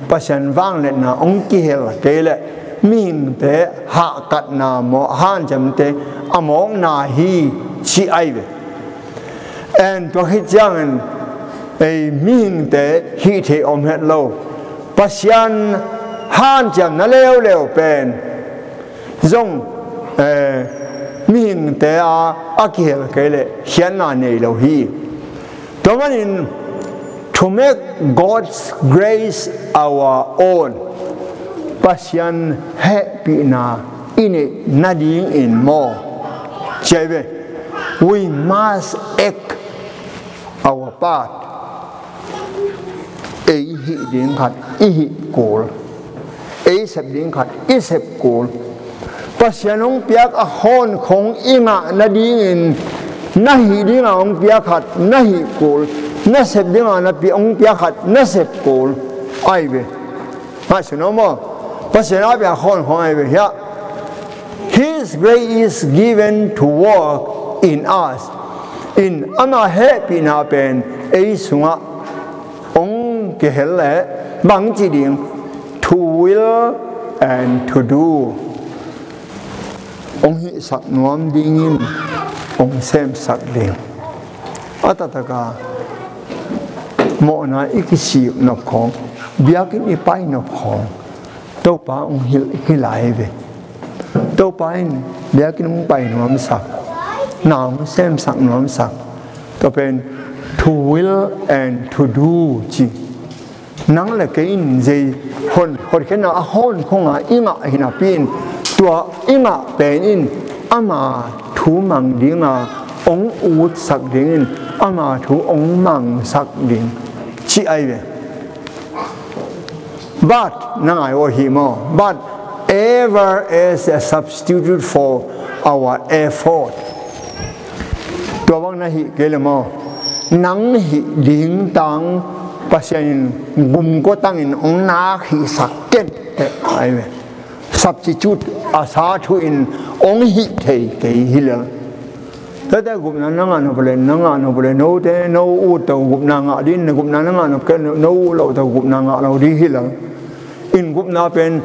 Pasian vangliatna hong kihel kei leh mihingte hahkatna maw, hanciamte a mawkna hi ci ahi ve. En tua khit ciangin ei mihingte hih theih om het lo. Pasian hanciamna leuleu pen zong, eh, mihingte a, a kihel kei leh khiatna nei lo hi. Tua manin to make God's grace our own, Pasian hehpihna i neih nadingin maw, ci ahi ve. We must act our part. Ei hih ding khat i hih kul. Ei sep ding khat i sep kul. Pasian hong piak a hawn khong i ngah nadingin na hih dinga hong piak khat na hih kul, na sep dinga na pi hong piak khat na sep kul. Ai ve. Ngaihsun om aw. Pasian a piak hawn khong ai ve hiah. His grace is given to work in us. In ama hehpihna pen ei sungah hong kihel leh bangci ding, to will and to do. Hong hihsak nuam dingin hong semsak ding. A taktaka mawhna i kisik nop khong, biakinn i pai nop khong Topa hong hilh, hilh lai ve. Topa in biakinn hong pai nuamsak, na hong semsak nuamsak. Tua pen to will and to do ci. Nang le kei in zei hon, hotkhiatna a hawn khonga i ngah hi napi in, tua i ngah pen in ama thu mang dinga hong utsak dingin ama thu hong mangsak ding ci ai ve. But na ngai aw hi maw? But ever as a substitute for our effort. Tua bang na hih kei le maw? Nang hih ding tang Pasian in gumkua tangin hong nak hihsak ken teh ai ve. Substitute a sa thu in hong hih thei kei hi lel. Tate gupna na ngah nop le, na ngah nop le, note no ut tawh gupna ngah ding, na gupna na ngah nop kei, no ut lo tawh gupna ngah lo ding hi lel. In gupna pen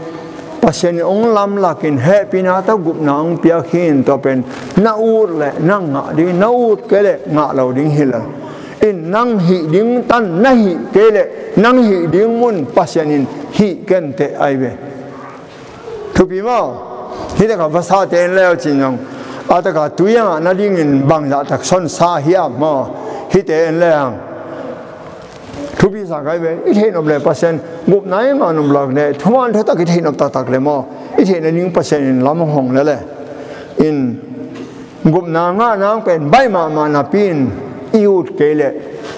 Pasian in hong lamlakin hehpihna tawh gupna hong piak hi in tua pen na ut le na ngah ding, na ut kei le ngah lo ding hi lel. In nang hih ding tan na hih kei le nang hih ding mun Pasian in hih ken teh ai ve. Thupi maw? Hih taka vasate en leu cin zong a taka tui a ngah nadingin bangzah tak sonsa hiam maw? Hihte en leu. Thupi sa kai ve, i theih nop le Pasian gupna i ngah nop lak le thuman thutak i theih nop taktak le maw? I theih nading Pasian in lam hong hong le le. In gupna ngah nang pen baih mahmah napi in i ut kei le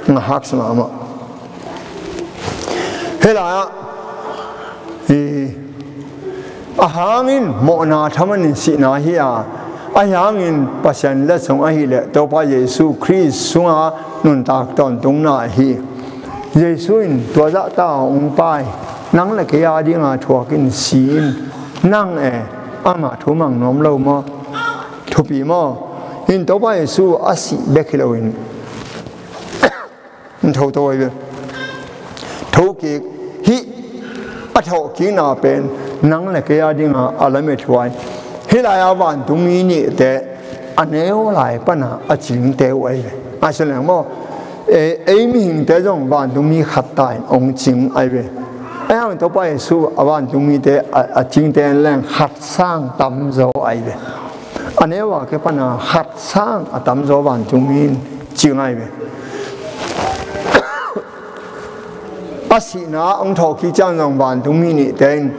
ngah haksa mahmah. Hih lai-ah i a hangin mawhna thaman in sihna hi a, a hangin Pasian letsong ahih leh Topa Jesu Khrist sunga nuntak tawntungna ahi. Jesu in tua zahta hong pai, nang le kei a dinga thuak in si in, nang e, ama thu mang nuam lo maw? Thupi maw? In Topa Jesu a sih bek hi loin Tho to ahi ve. Thokik hih a thawhkikna pen nang le kei a dinga a lamethuai. Hih lai-a vantungmi nihte a neu lai pana a cingte uh ahi ve. A si leng maw? E, ei mihingte zong vantungmi khat ta in hong cing ahi ve. Ahi hang Topa Jesu a vantungmite a, a cingte in leng khat sang tamzaw ahi ve. A neu a ke pana khat sang a tamzaw vantungmi in cing ahi ve. A sihna hong thawhkik ciang zong vantungmi nihte in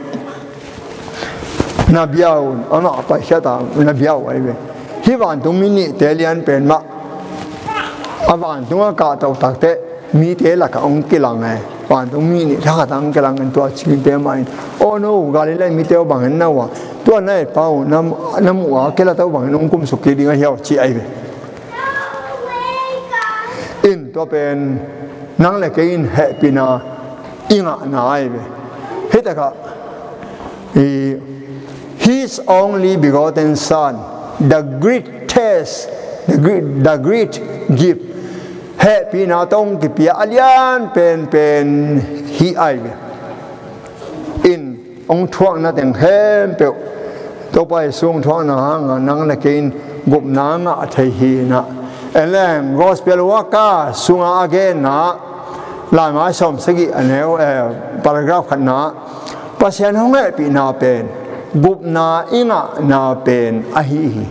na bia uh, amah paikhiat a na bia uh ahi ve. Hih vantungmi nihte lian pen mah a vantung a kahto takteh mite lakah hong kilang e. Vantungmi nih thakhat ah hong kilang in tua cingte mah in, "Oh no, Galilee mite uh bangin na uh a, tua na etpa uh na, na muh a kilat uh bangin hong kumsuk kik ding ahi uh," ci ahi ve. In tua pen nang le kei in hehpihna i ngahna ahi ve. Hih takah i, His only begotten Son, the greatest, the great, the great gift. Hehpihna tawh hong kipia a lian penpen hih ahi ve. In hong thuakna teng khempeuh, Topa Jesu hong thuakna hanga nang le kei in gupna ngah thei hi na. En leng Gospel Luka sunga a genna, laimai sawmsagih a neu, eh, paragraph khatna, Pasian hong hehpihna pen gupna i ngahna pen ahi hi.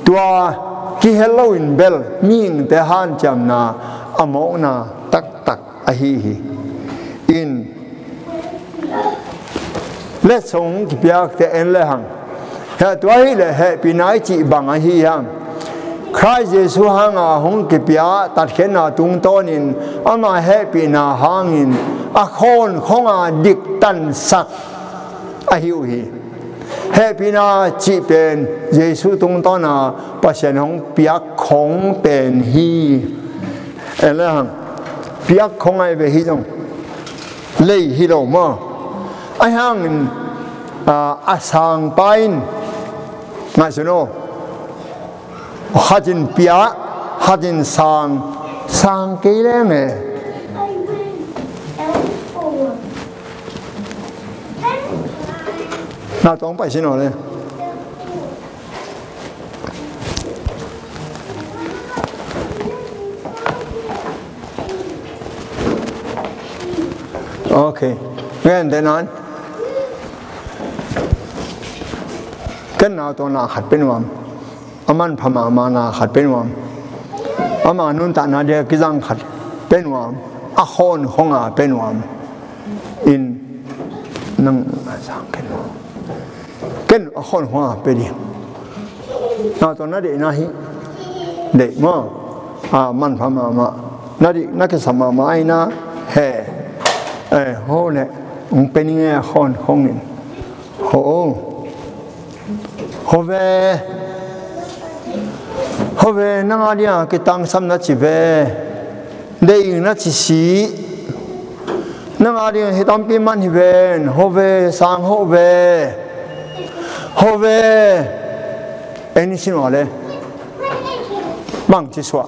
Tua kihel loin bel mihingte hanciamna a mawkna taktak ahi hi. In letsong kipiakte en le hang. Heh, tua hi le hehpihna i cih bang ahi hang. Khrist Jesu hanga hong kipia tatkhiatna tungtawnin ama hehpihna hangin a khawnkhonga diktansak ahi uh hi. Hehpihna cih pen Jesu tungtawna Pasian hong piak khong pen hi. En le hang, piak khong ahi ve hi zong lei hi lo maw? Ahi hangin, a, a sangpa in ngaihsun aw. Khat in pia, khat in sang, sang kei leng e. Na tawng pai sin aw le. Ok. Ngen te nan. Ken nau tawng na khat pe nuam. A manpha mahmahna khat pe nuam. Ama nuntakna dia kizang khat pe nuam. A khawn khonga pe nuam. In nang a sang ken nuam. Ken a khawn khonga pe ding. Na tawh na deihna hi. Deih maw. A manpha mahmah. Na deih na kisam mahmah aina he. Eh, ho le. Hong pe ning e a khawn khongin. Ho. Ho ve. Ho ve, nang a dia kitangsam na ci ve. Deih na ci si. Nang a dia hi tampi man hi ven. Ho ve, sang ho ve. Ho ve. Eni sin wa le. Bang ci suah.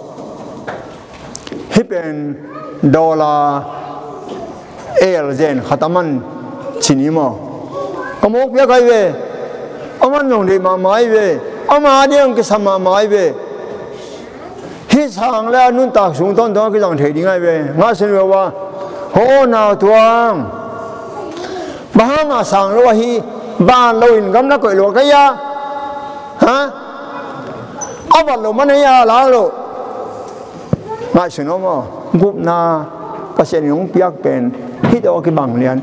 Hih pen dollar el zen khat a man ci ni maw? Ka mawk piak ahi ve. A man zong deih mahmah ahi ve. Ama a diang kisam mahmah ahi ve. Hih sang le a nuntak sung tawntung a kizang thei ding ahi ve. Ngah sin ve ua. Ho nau tuang. Bang hanga sang lo ahi. Ban lo in gam na koih lo ka ia. Ha? A vat lo man ahi a la lo. Ngaihsun aw maw, gupna Pasian in hong piak pen hih tawh a kibang lian.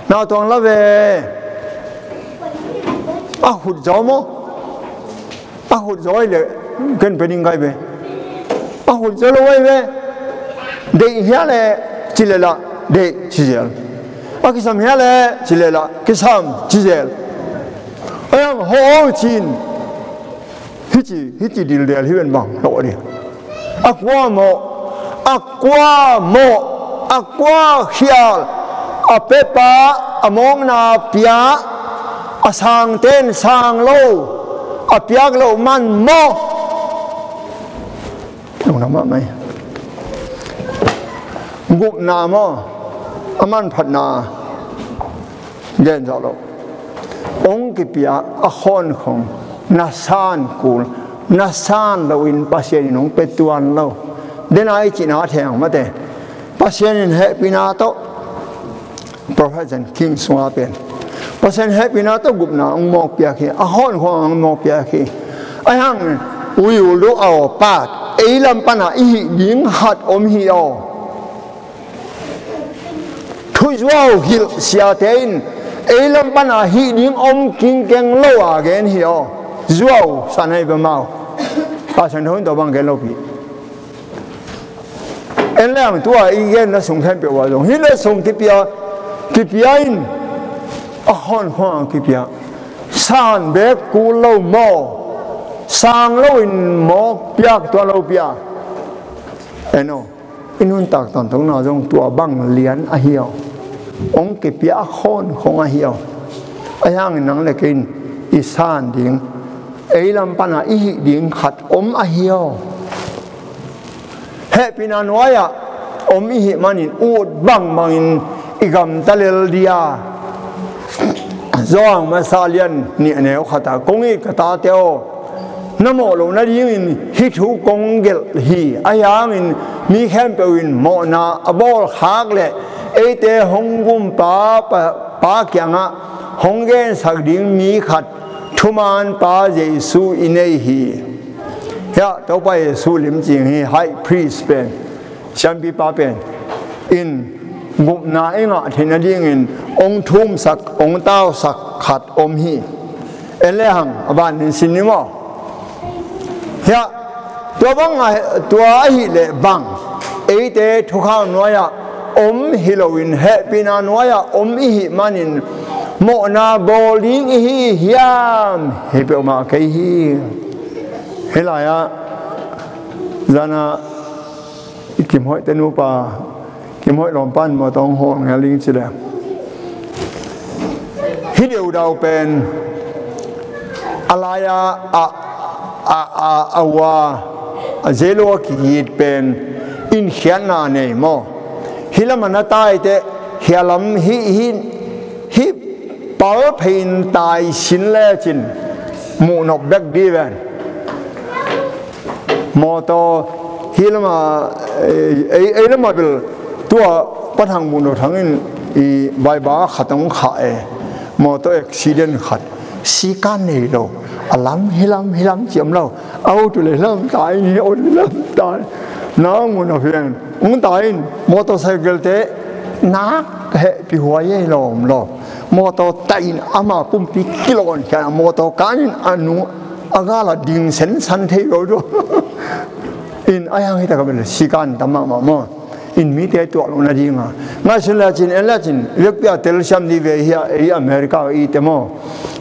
Nau tuang la ve. A khut zaw maw? A khut zaw hi le ken pe ding kai ve. A khut zaw lo ahi ve. Deih hia le ci le la deih ci zel. A kisam hia le ci le la kisam ci zel. A yang ho cin. Hih ci, hih ci dildel hi ven bang lo ding. A kua mawh, a kua mawh, a kua khial, a pepa, a mawkna pia, a sangten sang lo, a piak lo man maw. Lungdam mahmah hi. Gupna maw, a manphatna. Gen zawh loh. Hong kipia a khawn khong na san kul, na san loin Pasian in hong pe tuan lo. Dena i cihna a theng mate. Pasian in hehpihna tawh Prophet Zen King sunga pen Pasian hehpihna tawh gupna hong mawk piak hi. A khawn khong hong mawk piak hi. Ahi hang ui ul duh aw pat ei lam pana i hih ding khat om hi aw. Thu zuau hilh siate in ei lam pana hih ding om kingkeng lo a gen hi aw. Zuau san ahi bia mau. Pastor Tho in tua bang gen lo pi. En leng tua i gen na sung khen pia ua zong hih le sung kipia, kipia in a khawn khuang kipia. San bek kul lo maw. Sang lo in mawk piak tua lo pia. En aw. I nuntak tawntungna zong tua bang lian ahi aw. Hong kipia a khawn khong ahi aw. Ahi hangin nang le kei in i san ding ei lam pana i hih ding khat om ahi aw. Hehpihna nuai-ah om i hih manin ut bangbangin i gamta lel dia. Zawhang masa lian nih a neu khatah kong it ka tate aw. Na mawh loh nadingin hih thu kong gelh hi. Ahi hangin mi khempeuh in mawhna a bawlkhak leh eite hong gumpa pa, pa kiangah hong gensak ding mi khat thuman pa Jesu i nei hi. Hiah Topa Jesu limcing hi high priest pen. Siampipa pen in gupna i ngah theih nadingin hong thumsak, hong tausak khat om hi. En le hang a ban in sin ni maw? Hiah tua bang a, tua ahih leh bang eite thukham nuai-ah om hi loin hehpihna nuai-ah om i hih manin Mawhna bawl ding i hi hiam? Hi peuhmah kei hi. Hih lai-ah zana i Kim Hoih te nupa, Kim Hoih lawmpan mawtaw hong hawl ngel ding ci le, hih deudau pen a lai-a a, a, a, a ua a zelo a kikit pen in khiatna nei maw? Hih lamah na tai teh hih a lam hih, hih, hih pal phei in tai sin lecin muhnop bek dih ven. Mawtaw hih lamah, ei, ei, ei lamah bel tua Pa Thang Muh No Thang in i vaiba khat hong khah e. Mawtaw accident khat, sikan nei lo, a lam hih lam hih lam ci om lo. A ut uh leh hih lam tai ni, a ut leh hih lam tai. Nang mun a fian hong tai in, motorcycle te nak hehpih huai ei lawm lo. Mawtaw tai in ama pumpi kilawn khian a mawtaw kan in a nu a gal ah ding sensan thei lo tu. In a hiang hi takah bel sikan tam mahmah maw? In mite tuak loh nadinga ngaihsun lecin, en lecin, vekpi a telsiam dih ve hi a, ei America i te maw?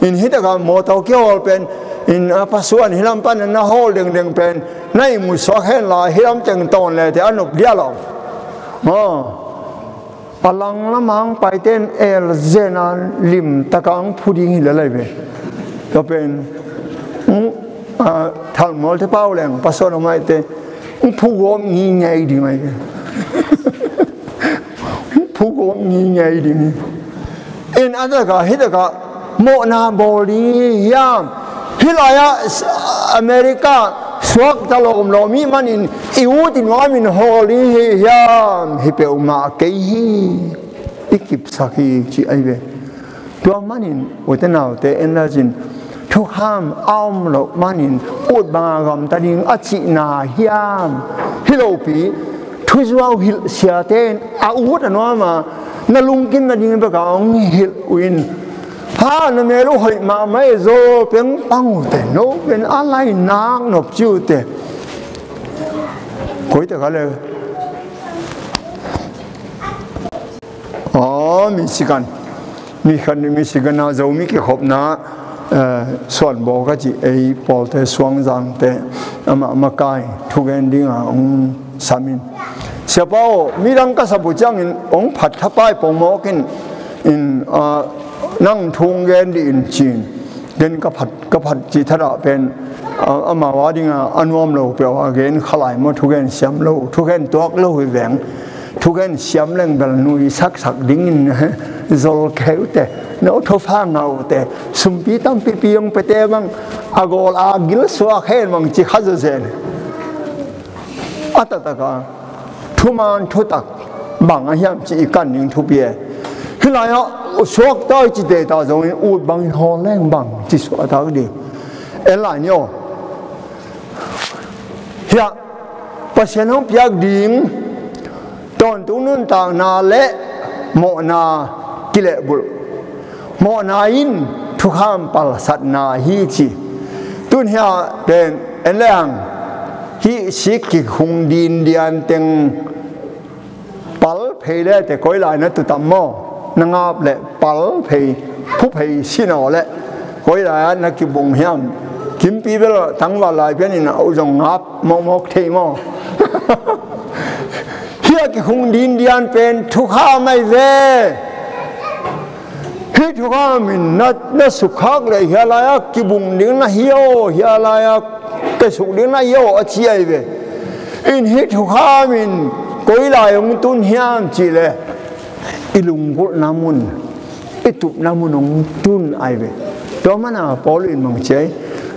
In hih takah mawtaw kihawl pen in a pasuan hih lam pan na hawl dengdeng pen na ihmu suak hen la, hih lam teng tawn le te a nop dia lo. Maw? A lang lamah hong paite in elzen a limtak a hong phu ding hi lel ai ve. Tua pen, mm, a, thalmual te pau leng, pasuan a maite hong phu gawp ngingei ding ai ve. Hong phu gawp ngingei ding. In a takah, hih takah mawhna bawl ding hi hiam? Hih lai-ah America suakta lawmlawm i hih manin i ut i nuam in hawl ding hi hiam? Hi peuhmah kei hi. I kipsak hi ci ai ve. Tua manin u te nau te, en lecin, thukham a om loh manin ut banga gamta ding a cihna hiam? Hi lopi, thuzuau hilh siate in a ut a nuam a, na lungkim nading bek a hong hilh uh in, ha, na mel uh hoih mahmah e, zaw peng pang uh te, no pen a lai nak nop ci uh te. Koi tak a le, aw, Michigan, Michigan, Michigan a Zomi kikhopna, eh, Suanbaw ka cih, ei pawlte, Suangzangte, amah makai thugen dinga hong sam in, Siapa aw, midang ka sap uh ciangin hong phat thapai pongmawk in, in, ah, nang thu hong gen dih in, ci in. Ken ka phat, ka phat cih thadah pen, ah, amau a dinga a nuam lo peuh a gen kha lai maw, thugen siam lo, thugen tuak lo hi veng. Thugen siam leng bel nui saksak dingin zol kei uh te, no thupha ngah uh te, sumpi tampipi hong pete bang a gawl a gil suak hen bang ci kha zawzen. A taktak a thuman thutak bang a hiam ci i kan ding thupi e. Hih lai-ah suakta i ci teta zongin ut bangin hawl leng bang ci suahtak ding. En lai ni aw. Hiah Pasian hong piak ding tawntung nuntakna le mawhna kilehbulh. Mawhna in thukham palsatna hi ci. Tun hiah pen en leng hih sik kikhung dindian teng pal phei le te koi lai na tutam maw? Na ngap le pal phei, phu phei sinaw le koi lai-ah na kibung hiam? Kimpi bel tangval lai pian in a u zong ngap mawkmawk thei maw? Hih a kikhung dindian pen thukham ai ve. Hih thukham in na, na sukkhak le hia lai-ah kibung ding na hi aw, hia lai-ah ka suk ding na hi aw a ci ai ve. In hih thukham in koi lai hong tun hiam cih le i lunggulhna mun, i tupna mun hong tun ai ve. Tua mana Paul in mang ci ai,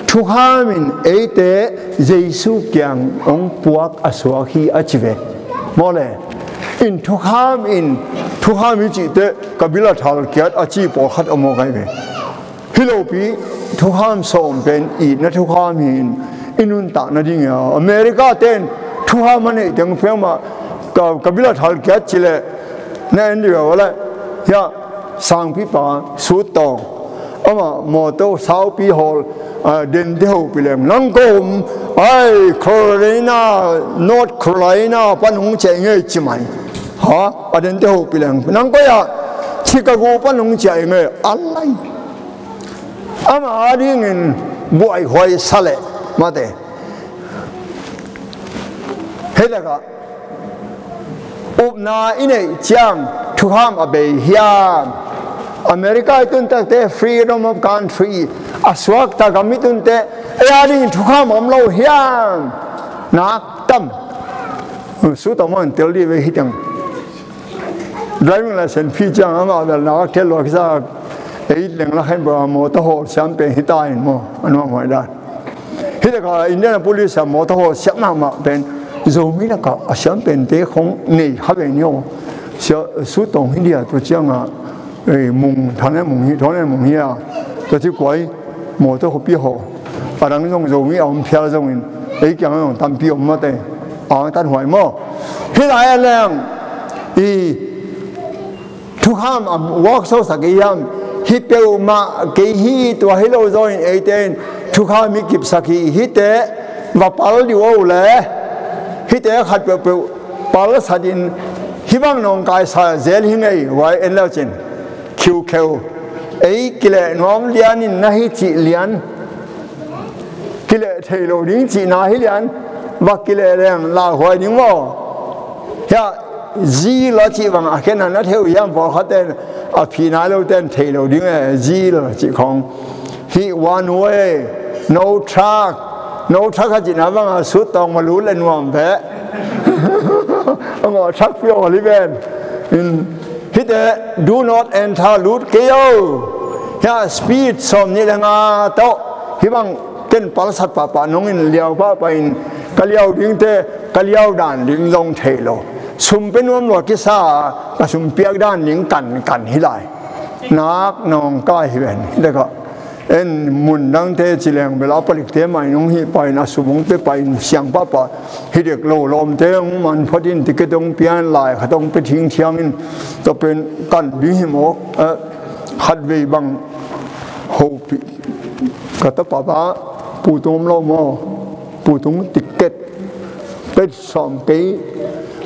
thukham in eite Jesu kiang hong puak a suak hi a ci ve. Maw le, in thukham in, thukham hi cih teh ka bil a thalkiat a ci pawlkhat a mawk ai ve. Hi lopi thukham sawm pen itna thukham hi in i nuntak nading a, America ten thukham a neih teng peuhmah ka, ka bil a thalkiat ci le na en dih a le. Hiah sangpipa Sut Tawng, amah mawtaw saupi hawl, ah, dente hopih leng, nang koi ah, ai, Carolina, North Carolina pan hong ciah ing ei ci mai. Ha, a dente hopih leng, nang koi ah? Chicago pan hong ciah ing e, a lai. Ama adingin buaihuai sa leh mate. Hei lakah upna i neih ciang thukham a bei hiam? America i tun takte freedom of country, a suakta gam i tunte ei adingin thukham a om lo hiam? Nak tam. Sut a man tel dih ve hi teng. Driving license phi ciang amah bel nak tel lua kisa. Ei leng la khen bro, motor hawl siam pen hi ta in maw, a nuam huai dan. Hi laka Indianapolis a motor hawl siam mahmah pen Zomi laka a siam pente khong nei kha ve ni aw. Sia Sut Tawng hi dia, tua cianga, ei, Mung, Thang Lian Mung hi, Thang Lian Mung hi a, tua ci kuai motor khuapi haw. A dang zong Zomi a om phial zongin ei kiang zong tampi om mate. A tan huai maw. Hi lai a leng i thukham a workshop sak i hiam? Hi peuhmah kei hi, tua hi lo zawin eite in thukham i kipsak hi. Hihte va pal dih uh le, hihte khat peuhpeuh palsat in hih bang nawngkaisa zel hi ngei, huai en leucin khiukheu. Ei kileh nuam lianin na hi cih lian, kileh thei lo ding cihna hi lian, va kileh leng lauhuai ding maw. Hiah zil a cih bang a khen a na thei uh hiam? Pawlkhatte a phi nai lote in thei lo ding e, zil a cih khong. Hih one way, no truck, no truck a cihna banga Sut Tawng ma lut le nuam ve. A ngawh truck pi aw li ven. In, hihte do not enter, lut kei o. Hiah speed sawm nih le nga tawh hih bang ken palsat pahpah nongin liau pahpah in ka liau dingte ka liau dan ding zong thei lo. Sum pe nuam lua kisa, ka sum piak dan ding kankan hi lai. Nak nawngkai hi ven. Hih dekah en mun dangte ci leng bel a palikte mai nong hih pahin a sum hong pe pahin siang pahpah. Hih dek lo lawmte hong man phatin ticket hong pian lai khat hong pe thingthiangin tua pen kan ding hi mawk. Eh, khatvei bang hopih ka tapa ba putung om lo maw? Putung ticket pet sawm kei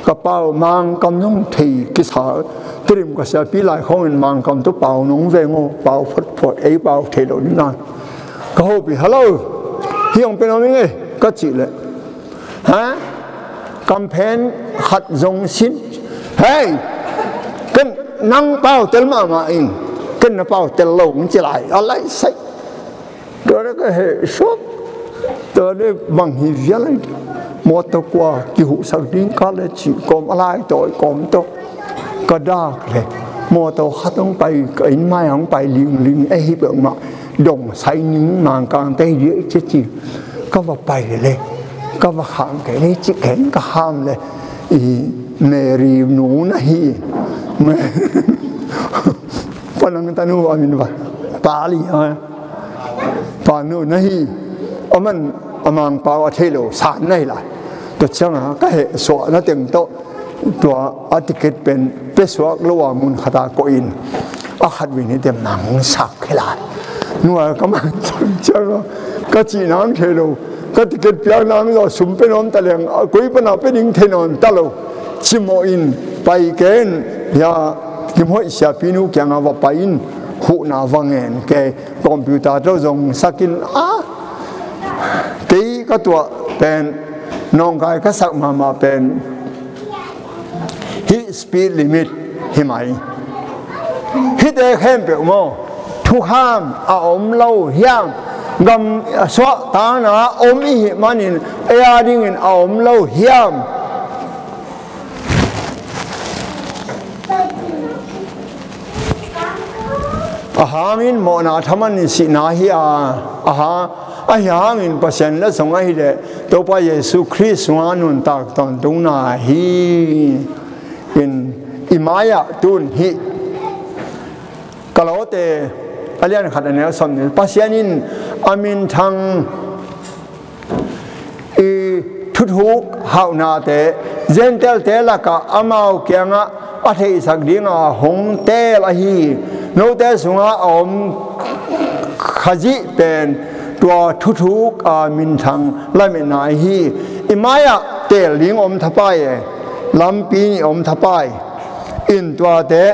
ka pau Mangkam zong thei kisa. Tedim ka siapi lai khongin Mangkam tu pau nong veng aw, pau photphot, ei pau thei lo ding nan. Ka hopih, hello, hi hong pen om ing e ka cih leh, ha? Kamphen khat zong sin. Hei, ken nang pau tel mahmah ing, ken na pau tel lo ing ci lai, a lai sai. Tua le ka heh suak. Tua le bang hi vial ai. Mawtaw kua kihuhsak ding ka le cih kawm a lai tawi kawm tawh ka dak le mawtaw khat hong pai, ka inn mai hong pai lingling ei hi peuhmah. Dong sai ning Mangkang tei dia i ci ci. Ka va pai le ka va kham kei le cih keng ka kham le i Mary nu na hi. Panang tanu a min va pali ha. Pa nu na hi. A man a Mangpau a thei lo san na hi lai. Tua cianga ka heh suahna teng tawh tua a ticket pen pe suak lo a mun khata kohin a khat vin hi te mangsak hi lai. Nuai ka mangsak cianga ka cih nang thei lo. Ka ticket piak nang zaw sum pe nuam ta leng a koi pana pe ding thei nawn ta lo. Cimawh in pai ken hia Kim Hoih siapi nu kianga va pai in huhna va ngen kei. Computer tawh zong sakin a kei ka tuah pen nawngkai ka sak mahmah pen hih speed limit hi mai. Hihte khempeuh maw thukham a om lo hiam? Gam suahtakna om i hih manin ei a dingin a om lo hiam? A hangin mawhna thaman in sihna hi a, a hang, ahi hangin Pasian letsong ahileh Topa Jesu Khrist sunga nuntak tawntungna hi. In i mai-ah tun hih Kolose a lian khat a neu sawm nih, Pasian in a minthang i thuthuk hauhnate Gentile-te lakah amau kiangah a theihsak dinga hong teel ahi. Note sungah a om Khazih pen tua thuthuk a minthang lametna ahi. I mai-ah teel ding om thapai e, lampi nih om thapai. In tuate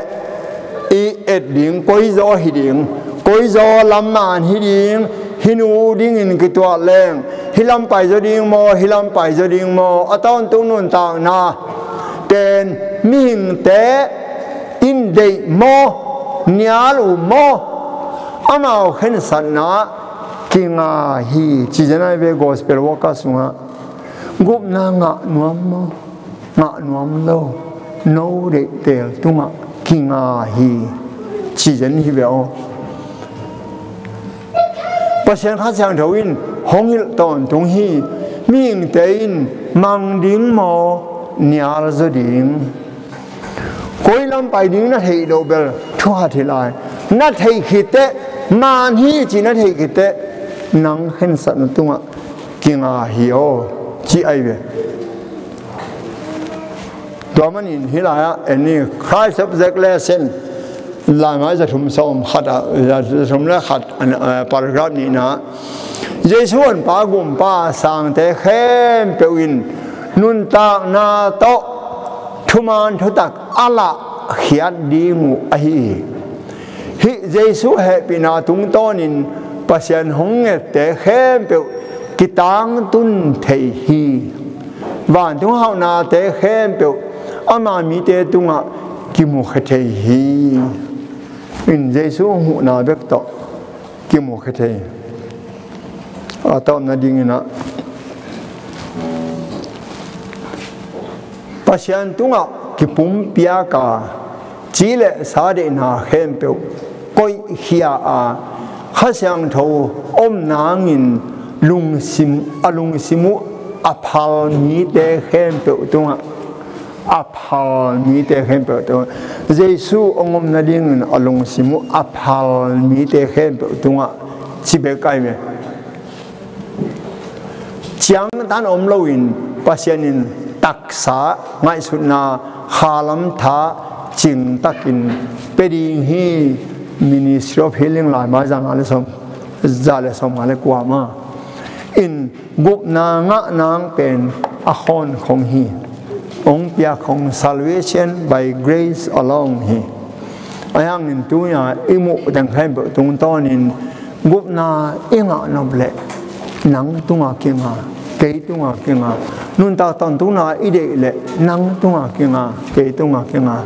i et ding, koizaw hi ding, koizaw lam man hi ding, hi nu dingin kituah leng, hi lam pai zaw ding maw, hi lam pai zaw ding maw, a tawntung nuntakna pen mihingte in deih maw, nial uh maw, amau khensatna kinga hi, ci zen ai ve gospel worker sungah. Gupna ngah nuam maw, ngah nuam lo, no deihtel tungah kinga hi, ci zen hi ve aw. Pasian Kha Siangtho in hong hilh tawntung hi. Mihingte in mang ding maw, nial zaw ding? Koi lam pai ding na theih loh bel thuhat hi lai. Na theih khit teh, man hi ci na theih khit teh, nang khensatna tungah kinga hi aw, ci ai ve. Tua manin hih lai-ah en ni, Christ Object Lesson, laimai za thum sawm khat ah, za thum le khat, an, eh, paragraph nihna. Jesu honpa gumpa sangte khempeuh in nuntakna tawh thuman thutak a lahkhiat ding uh ahi hi. Hih Jesu hehpihna tungtawnin Pasian hong ngette khempeuh kitangtun thei hi. Vantung hauhnate khempeuh ama mite tungah kimukhia thei hi. In Jesu huhna bek tawh kimukhia thei. A tawpna dinginah Pasian tungah kipumpiak a, ci le sa deihna khempeuh koihkhia a, Kha Siangtho om nangin lungsim, a lungsim uh a phal mite khempeuh tungah, a phal mite khempeuh tungah, Jesu hong om nadingin a lungsim uh a phal mite khempeuh tungah, ci bek ai ve. Ciangtan om loin Pasian in taksa ngaihsutna khalam tha cingtakin pia ding hi. Ministry of Healing, laimai za nga le sawm, za le sawm nga le kua ma. In gupna ngah nang pen a khawn khong hi. Hong piak khong, salvation by grace alone hi. Ahi hangin tunia i muh teng khempeuh tungtawnin gupna i ngah nop leh nang tunga kinga, kei tunga kinga. Nuntak tawntungna i deih leh nang tunga kinga, kei tunga kinga.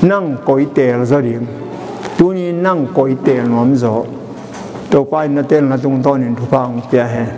Nang koi teel zaw ding? Tuni nang koi teel nuam zaw? Topa in na teelna tungtawnin thupha hong pia hen.